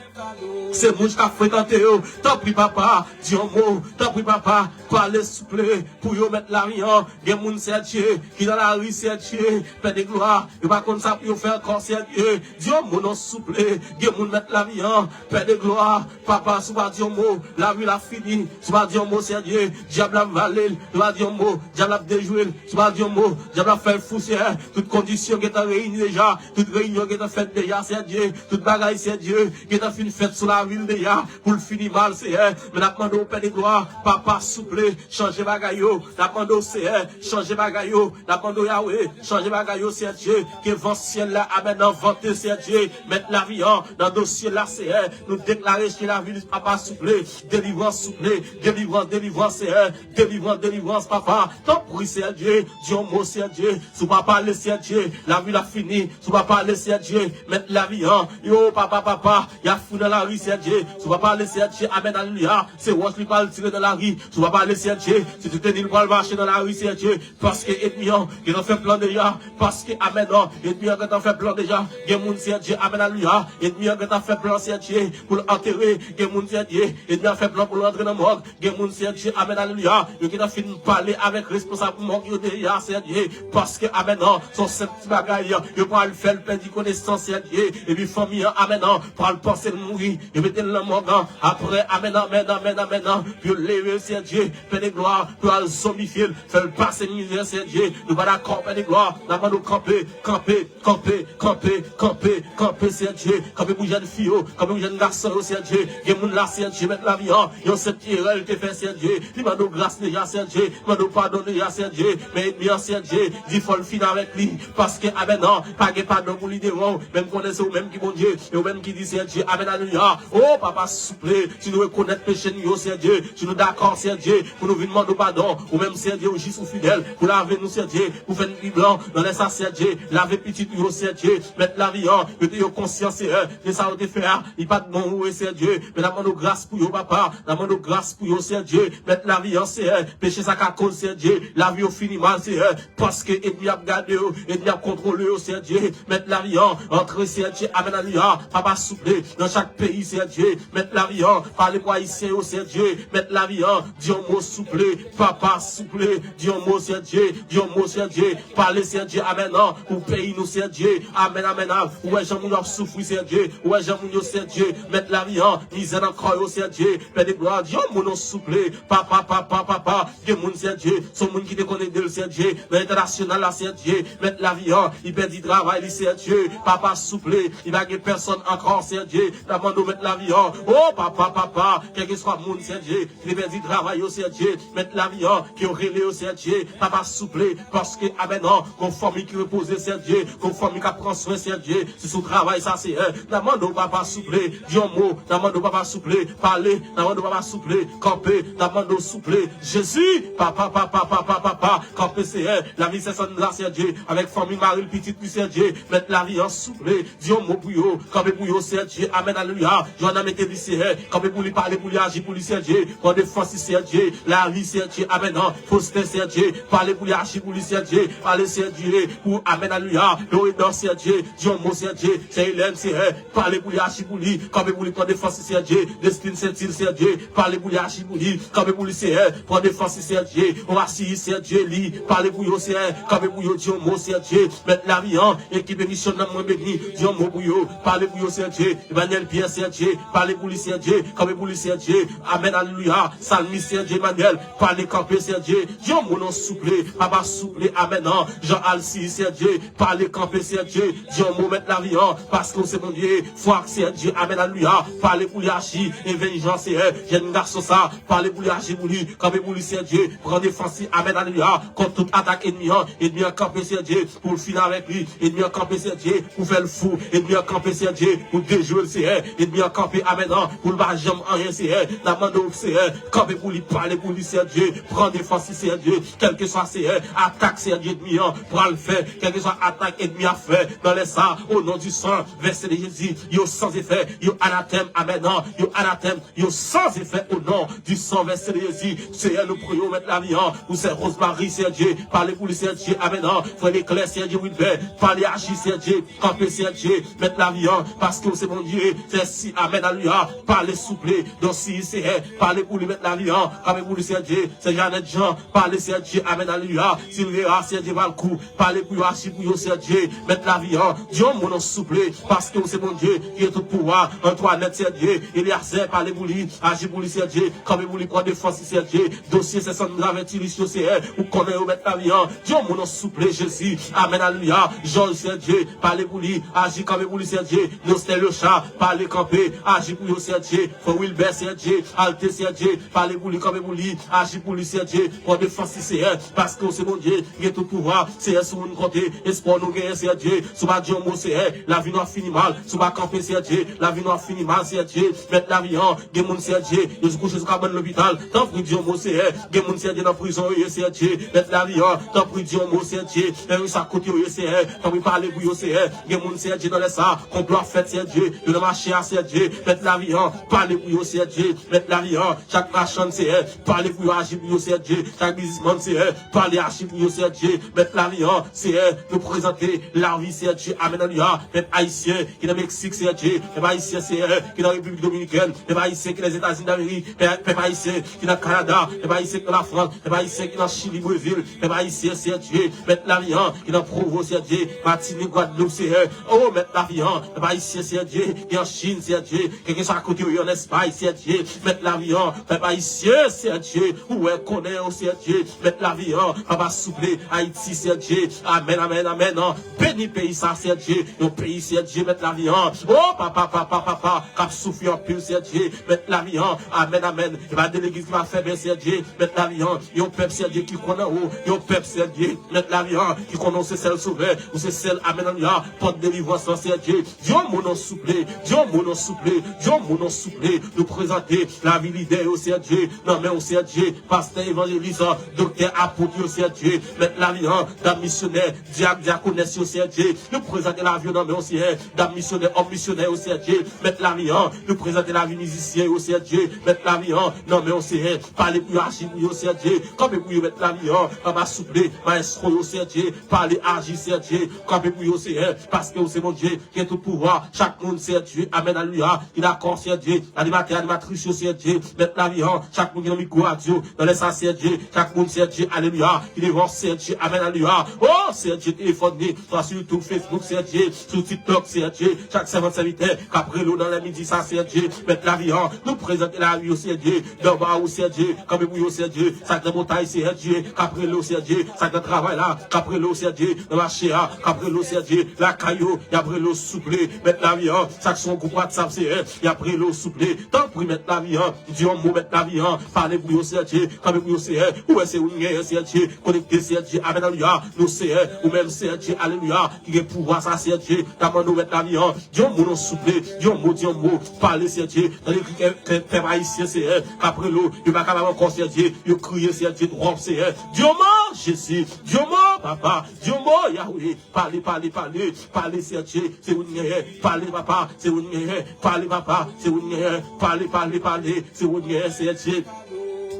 Se moun k ap frekante yo. Tanpri, papa, di yon mo. Tanpri, papa, pale, souple, pou yo, mèt lavi an. Gen moun, Seyè Dye, ki nan lari, Seyè Dye, Pè de glwa. Yo pa konn sa pou yo fè ankò, Seyè Dye. Di yon mo, non, souple. Gen moun, mèt lavi an, Pè de glwa. Papa, si w pa di yon mo, lavi l ap fini. Si w pa di yon mo, Seyè Dye, dyab la ap vale l. Si w pa di yon mo, dyab la ap dejwe l. Si w pa di yon mo, dyab la ap fè l fou, Seyè. Tout kondisyon gentan reyini deja. Tout reyinyon gentan fèt deja, Seyè Dye. Tout bagay, Seyè Dye, gentan fin fèt sou lavi l deja. Pou l fini mal, Seyè. Men n ap mande w, Pè de glwa, papa, souple, chanje bagay yo. N ap mande w, Seyè, chanje bagay yo. N ap mande w, Yawe, chanje bagay yo, Seyè Dye. Ke van syèl la, amèn, nan vante, Seyè Dye. Mèt lavi an, nan dosye la, Seyè. Nou deklare ke lavi li, papa, souple. Delivrans, souple. Delivrans, delivrans, Seyè. Delivrans, delivrans, papa. Tanpri, Seyè Dye. Di yon mo, Seyè Dye. Si w pa pale, Seyè Dye, lavi l ap fini. Si w pa pale, Seyè Dye, mèt lavi an. Yo, papa, papa, y ap fou nan lari, Seyè Dye. Si w pa pale, Seyè Dye, amèn, alelouya. Se wòch li pral tire nan lari. Si w pa pale, Seyè Dye, se tout teni l pral mache nan lari, Seyè Dye. Paske ènmi an gentan fè plan deja. Paske, amèn, an, ènmi an gentan fè plan deja. Gen moun, Seyè Dye, amèn, alelouya. Ènmi an gentan fè plan, Seyè Dye, pou l antere. Gen moun, Seyè Dye, ènmi an fè plan pou l antre nan mòg. Gen moun, Seyè Dye, amèn, alelouya. Yo gentan fin pale avèk responsab mòg yo deja, Seyè Dye. Paske, amèn, an, se yon senp ti bagay. Yo pral fè l pèdi konesans, Seyè Dye. Epi fanmi an, amèn, an, pral panse l mouri. Yo mete l nan mòg an. Apre, amèn, amèn, amèn, amèn, an, yo leve l, Seyè Dye. Pè de glwa, pou yo al zonbifye l. Fè l pase mizè, Seyè Dye. Nou pa dakò, Pè de glwa. N ap mande w kanpe, kanpe. Kanpe, kanpe, kanpe, kanpe, Seyè Dye. Kanpe pou jèn fi yo, kanpe pou jèn gason yo, Seyè Dye. Gen moun la, Seyè Dye, mèt lavi an. Yon senp ti erè l te fè, Seyè Dye. Li mande w gras deja, Seyè Dye. Li mande w padon deja, Seyè Dye. Men ènmi an, Seyè Dye, di fò l fin avèk li. Paske, amèn, an, pa gen padon pou li devan w. Men m konnen se ou menm ki Bondye. E ou menm ki di, Seyè Dye, amèn, alelouya. O, papa, souple, si nou rekonèt peche nou yo, Seyè Dye. Si nou dakò, Seyè Dye, pou nou vin mande w padon. Ou menm, Seyè Dye, ou jis, ou fidèl. Pou lave nou, Seyè Dye. Pou fè n pi blan. Nan lè sa, Seyè Dye, lave pitit ou yo, Sèdye. Mèt lavi an, yo te, yo konsyan, Seyè, de sa yo te fè a, li pa t bon pou yo, Sèdye. Men n ap mande w gras pou yo, papa. N ap mande w gras pou yo, Sèdye. Mèt lavi an, Seyè, peche sa ka koz, Sèdye, lavi yo fini mal, Seyè. Paske ènmi ap gade yo, ènmi ap kontwole yo, Sèdye. Mèt lavi an, antre, Sèdye. Amèn, alelouya. Papa, souple, nan chak peyi, Sèdye. Mèt lavi an, pale pou Ayisyen yo, Sèdye. Mèt lavi an, di yon mo, souple. Papa, souple, di yon mo, Sèdye. Di yon mo, Sèdye. Pale, Sèdye, amèn, an, pou peyi nou, Sèdye. Amèn, amèn, an. Ou wè jan moun yo ap soufri, Sèdye. Ou wè jan moun yo, Sèdye. Mèt lavi an, mizè nan kò yo, Sèdye. Pè de glwa, di yon mo non, souple. Papa, papa, papa. Gen moun, Sèdye. Se yon moun ki te konn ede l, Sèdye. Nan entènasyonal la, Sèdye. Mèt lavi an, li pèdi travay li, Sèdye. Papa, souple. Li pa gen pèsòn ankò, Sèdye. N ap mande w, mèt lavi an. O, papa, papa. Kèlkeswa moun, Sèdye, ki te pèdi travay yo, Sèdye, mèt lavi an, ke yo rele yo, Sèdye, papa, souple, paske, amèn, an, gon fanmi ki repoze, Sèdye, gon fanmi k ap pran swen, Sèdye, se sou travay sa, Seyè. N ap mande w, papa, souple, di yon mo, n ap mande w, papa, souple, pale, n ap mande w, papa, souple, kanpe, n ap mande w, souple, Jezi, papa, papa, papa, papa, kanpe, Seyè, lavi sè Sandra, Sèdye, avèk fanmi mari l, pitit li, Sèdye, mèt lavi an, souple, di yon mo, pou yo, kanpe pou yo, Seyè Dye, amèn, alelouya. Jwenn nan mete li, Seyè, kanpe pou li, pale pou li, aji pou li, Seyè Dye, pran defans li, Seyè Dye, lavi, Seyè Dye, amèn, an, Faustin, Seyè Dye, pale pou li, aji pou li, Seyè Dye, pale, Seyè Dye, pou, amèn, alelouya, Loredan, Seyè Dye, di yon mo, Seyè Dye, Seyè Hélène, Seyè, pale pou li, aji pou li, kanpe pou li, pran defans li, Seyè Dye, Destine Saint-Île, Seyè Dye, pale pou li, aji pou li, kanpe pou li, Seyè, pran defans li, Seyè Dye, Oasi, Seyè Dye, li, pale pou yo, Seyè, kanpe pou yo, di yon mo, Seyè Dye, mèt lavi an, ekip emisyon nan mwen beni, di yon mo pou yo, pale pou yo, Seyè Dye, Emmanuel Pierre, Seyè Dye, pale pou li, Seyè Dye, kanpe pou li, Seyè Dye, amèn, alelouya, Salmis, Seyè Dye, Emmanuel, pale, kanpe, Seyè Dye, di yon mo non souple, papa souple, amèn, an, Jean Alci, Seyè Dye, pale, kanpe, Seyè Dye, di yon mo, mèt lavi an, paske w se Bondye, fwa, Seyè Dye, amèn, alelouya, pale pou li, aji, Evenjan, Seyè, jèn gason sa, pale pou li, aji pou li, kanpe pou li, Seyè Dye, pran defans li, amèn, alelouya, kont tout atak enmi an, enmi an kanpe, Seyè Dye, pou l fini avèk li, enmi an kanpe, Seyè Dye, pou fè l fou, enmi an kanpe, Seyè Dye, pou dejwe l, Seyè, enmi an kanpe, amèn, an, pou l pa janm anyen, Seyè, n ap mande w, Seyè, kanpe pou li, pale pou li, Seyè Dye, pran defans li, Seyè Dye, kèlkeswa, Seyè, atak, Seyè Dye, enmi an pral fè, kèlkeswa atak enmi ap fè, nan lè sa, o non di san vèse de Jezi, yo san efè, yo anatèm, amèn, an, yo anatèm, yo san efè, o non di san vèse de Jezi, Seyè, nou priye w, mèt lavi an, pou sè Rosemary, Seyè Dye, pale pou li, Seyè Dye, amèn, an, frè Leklè, Seyè Dye, Wilbè, pale, aji, Seyè Dye, kanpe, Seyè Dye, mèt lavi an, paske w se Bondye, sè si, amèn, alelouya, pale souple, Donsi, Seyè, pale pou li, mèt lavi an, kanpe pou li, Seyè Dye, sè Janèt Jan, pale, Seyè Dye, amèn, alelouya, Silvera, Seyè Dye, Valkou, pale pou yo, aji pou yo, Seyè Dye, mèt lavi an, di yon mo non souple, paske w se Bondye, ki gen tout pouvwa, Antwanèt, Seyè Dye, Eliazè, pale pou li, aji pou li, Seyè Dye, kanpe pou li, pran defans li, Seyè Dye, dosye sè Sandra Vètilis yo, Seyè, ou konnen yo, mèt lavi an, di yon mo non souple, Jezi, amèn, alelouya, Jòj, Seyè Dye, pale pou li, aji, kanpe pou li, Seyè Dye, Nostè Locha, pale, kanpe, aji pou yo, Seyè Dye, frè Wilbè, Seyè Dye, Alte, Seyè Dye, pale pou li, kanpe pou li, aji pou li, Seyè Dye, pran defans li, Seyè, paske w se Bondye, gen tout pouvwa, Seyè, sou moun konte, espwa nou genyen, Seyè Dye, si w pa di yon mo, Seyè, lavi nou ap fini mal, si w pa kanpe, Seyè Dye, lavi nou ap fini mal, Seyè Dye, mèt lavi an, gen moun, Seyè Dye, yo kouche sou kabann lopital, tanpri di yon mo, Seyè, gen moun, Seyè Dye, nan prizon yo ye, Seyè Dye, mèt lavi an, tanpri di yon mo, Seyè Dye, men wi sa kote yo ye, Seyè, tanpri pale pou yo, Seyè, gen moun, Seyè Dye, nan lè sa, konplo ap fèt, Seyè Dye, yo nan mache a, Seyè Dye, mèt lavi an, pale pou yo, Seyè Dye, mèt lavi an, chak machann, Seyè, pale pou yo, aji pou yo, Seyè Dye, chak biznismann, Seyè, pale, aji pou yo, Seyè Dye, mèt lavi an, Seyè, nou prezante lavi, Seyè Dye, amèn, alelouya, pèp ayisyen ki nan Meksik, Seyè Dye, pèp ayisyen, Seyè, ki nan Repiblik Dominikèn, pèp ayisyen ki nan Etazini Damerik, pèp, pèp ayisyen ki nan Kanada, pèp ayisyen ki nan Lafrans, pèp ayisyen ki nan Chili, Brezil, pèp ayisyen, Seyè Dye, mèt lavi an, ki nan Provo, Seyè Dye, Matinik, Gwadloup, Seyè, o, mèt lavi an, pèp ayisyen, Seyè Dye, ki an Chin, Seyè Dye, kèlkeswa kote yo ye, an Espay, Seyè Dye, mèt lavi an, pèp ayisyen, Seyè Dye, ou wè, konnen yo, Seyè Dye, mèt lavi an, papa souple, Ayiti, Seyè Dye, amèn, amèn, amèn, an, beni peyi sa, Seyè Dye, yon peyi, Seyè Dye, mèt lavi an, o, papa, papa, papa, k ap soufri anpil, Seyè Dye, mèt lavi an, amèn, amèn, e pa de legliz ki pa fèmen, Seyè Dye, mèt lavi an, yon pèp, Seyè Dye, ki kwè nan ou, yon pèp, Seyè Dye, mèt lavi an, ki konnen ou se sèl sovè, ou se sèl, amèn, alelouya, pòt delivrans lan, Seyè Dye, di yon mo non souple, di yon mo non souple, di yon mo non souple, nou prezante lavi lidè yo, Seyè Dye, nan men ou, Seyè Dye, pastè, evanjelis, doktè, apot yo, Seyè Dye, mèt lavi an, dam misyonè, dyak, dyakonès yo, Seyè Dye, nou prezante lavi yo nan men ou, Seyè, dam misyonè, òm misyonè yo, Seyè Dye, mèt lavi an, nou prezante lavi mizisyen yo, Seyè Dye, mèt lavi an, nan men ou, Seyè, pale pou yo, aji pou yo, Seyè Dye, kanpe pou yo, mèt lavi an, papa souple, mayestwo yo, Seyè Dye, pale, aji, Seyè Dye, kanpe pou yo, Seyè, paske ou se Bondye, gen tout pouvwa, chak moun, Seyè Dye, amèn, alelouya, ki dakò, Seyè Dye, animatè, animatris yo, Seyè Dye, mèt lavi an, chak moun ki nan mikwo radyo, nan lè sa, Seyè Dye, chak moun, Seyè Dye, alelouya, ki devan, Seyè Dye, amèn, alelouya, o, Seyè Dye, telefòn ni, swa sou YouTube, Facebook, Seyè Dye, sou TikTok, Seyè Dye, chak sèvant sèvitè, k ap rele w nan lè midi sa, Seyè Dye, mèt lavi an, nou prezante lavi yo, Seyè Dye, nan ba ou, Seyè Dye, kanpe pou yo, Seyè Dye, sa k nan montay, Seyè Dye, k ap rele w, Seyè Dye, sa k nan travay la, k ap rele w, Seyè Dye, nan mache a, k ap rele w, Seyè Dye, lakay yo, y ap rele w souple, mèt lavi an, sa k sou yon gwoup WhatsApp, Seyè, y ap rele w souple, tanpri, mèt lavi an, di yon mo, mèt lavi an, pale pou yo, Seyè Dye, kanpe pou yo, Seyè, ou wè se ou n genyen, Seyè Dye, konekte, Seyè Dye, amèn, alelouya, nou, Seyè, ou menm, Seyè Dye, alelouya, ki gen pouvwa sa, Seyè Dye, n ap mande w, mèt lavi an, di yon mo non souple, di yon mo, di yon mo, pale, Seyè Dye, tande kri kè, kè, pèp ayisyen, Seyè, k ap rele w, yo pa kapab ankò, Seyè Dye, yo kriye, Seyè Dye, twòp, Seyè, di yon mo, Jezi, di yon mo, papa, di yon mo, Yawe, pale, pale, pale, pale, Seyè Dye, se ou n genyen, pale papa, se ou n genyen, pale papa, se ou n genyen, pale, pale, pale, se ou n genyen, Seyè Dye.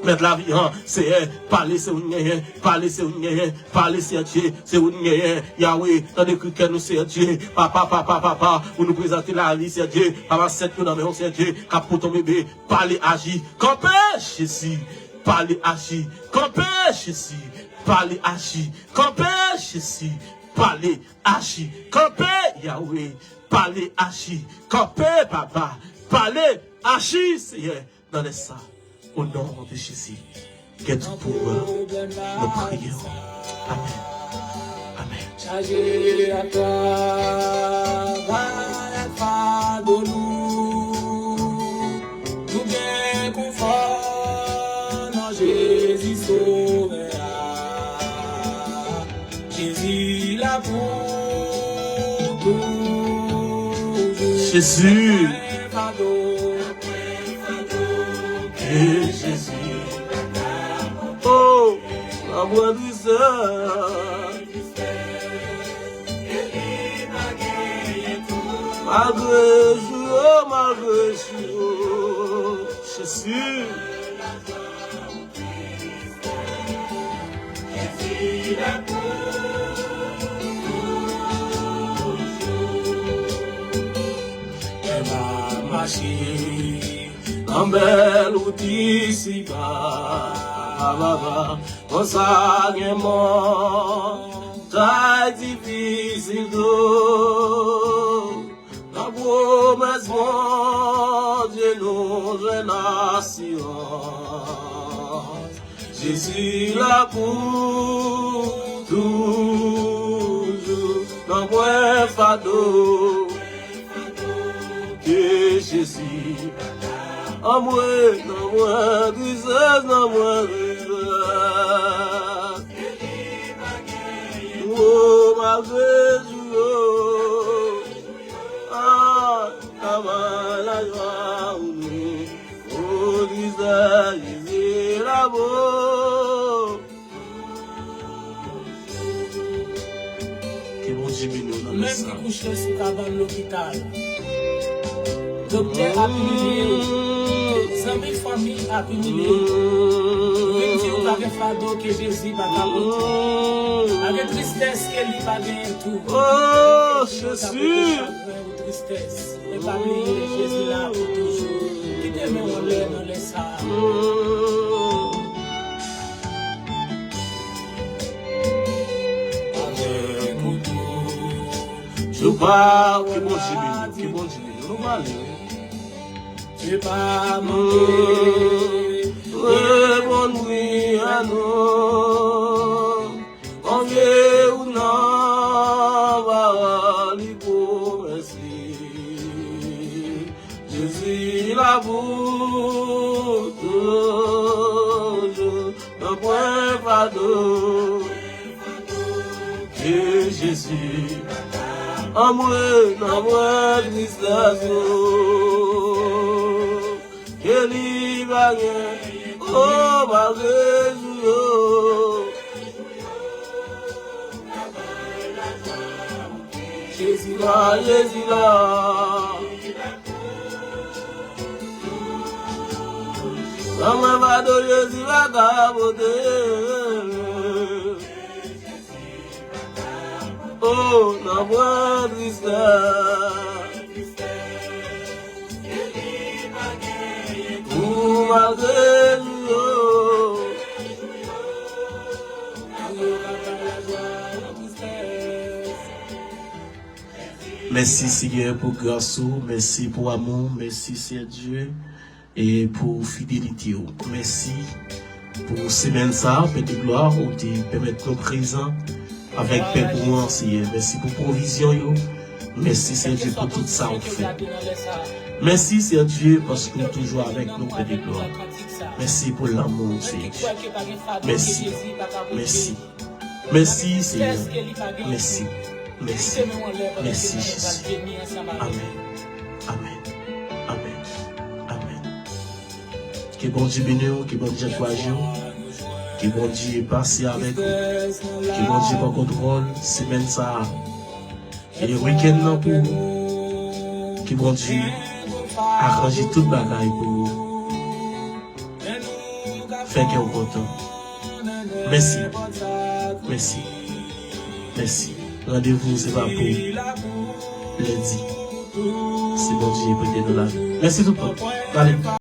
Mèt lavi an, Seyè, pale, se ou n genyen, pale, se ou n genyen, pale, Seyè Dye, se ou n genyen, Yawe, tande kri kè nou, Seyè Dye, papa, papa, papa, pou nou prezante lavi, Seyè Dye, papa, sèt yo nan men w, Seyè Dye, k ap pote yon bebe, pale, aji, kanpe, Jezi, pale, aji, kanpe, Jezi, pale, aji, kanpe, Jezi, pale, aji, kanpe, Yawe, pale, aji, kanpe, papa, pale, aji, Seyè, nan lè sa, o non de Jezi, gen tout pouvwa, nou priye w. Amèn. Amèn. Chaje ak travay ak fado lou, nou gen konfò nan Jezi Sovè a. Jezi la pou toujou. Jezi. Fado. Ke Jezi. Oh, la voix du Seigneur. Malgre jou yo, malgre jou yo. Jezi. Lè m ap mache nan bèl wout isiba, konsa gen montay difisil tou. Nan pwomès Bondye nou jwenn asirans. Jezi la pou toujou. Nan pwen fado ke Jezi. Anmwe, nan mwen tristès, nan mwen tristès. Wo, malgre jou yo. Ah, travay lajwa ou nou. Odisa, Jezi la bo. Ke Bondye beni w nan lè sa. Ou menm ki kouche sou kabann lopital. Doktè ap imilye w. Zanmi fanmi ap imilye w. Ou vin di ou pa gen fado ke Jezi pa ka pote. Pa gen tristès ke li pa genyen tou. Oh, Jezi. Tristès. E pa bliye, Jezi la pou toujou. Kite men w anlè nan lè sa a. Avèk ou tou. Jou pa ke Bondye beni, ke Bondye beni. Nou pale, wi. Ke pa manke reponn priyè nou. Konfye ou nan pawòl li, pwomès li. Jezi la pou toujou. Nan pwen fado ke Jezi. Anmwe nan pwen tristès ou. Ke li pa gen, o, malgre jou yo. Jezi la, Jezi la. Nan mwen fado Jezi pa ka pote. Oh, nan mwen tristès. Ou malgre nou yo. Mèsi, Senyè, pou gras ou. Mèsi pou amou w. Mèsi, Senyè Dye, e pou fidelite w. Mèsi pou semèn sa a, Pè de glwa, ou te pèmèt nou prezan avèk pèp ou an, Senyè. Mèsi pou pwovizyon yo. Mèsi, Senyè Dye, pou tout sa ou fè. Mèsi, Senyè Dye, paske ou toujou avèk nou, Pè de glwa. Mèsi pou lanmou w, Senyè Dye. Mèsi. Mèsi. Mèsi, Senyè. Mèsi. Mèsi. Mèsi, Jezi. Amèn. Amèn. Amèn. Amèn. Ke Bondye beni w, ke Bondye ankouraje w, ke Bondye pase avèk ou, ke Bondye pran kontwòl semèn sa a. E wikenn nan pou ou. Ke Bondye aranje tout bagay pou ou. Fè kè w kontan. Mèsi. Mèsi. Mèsi. Randevou se pa pou lendi. Si Bondye prete nou lavi. Mèsi tout moun. Ale.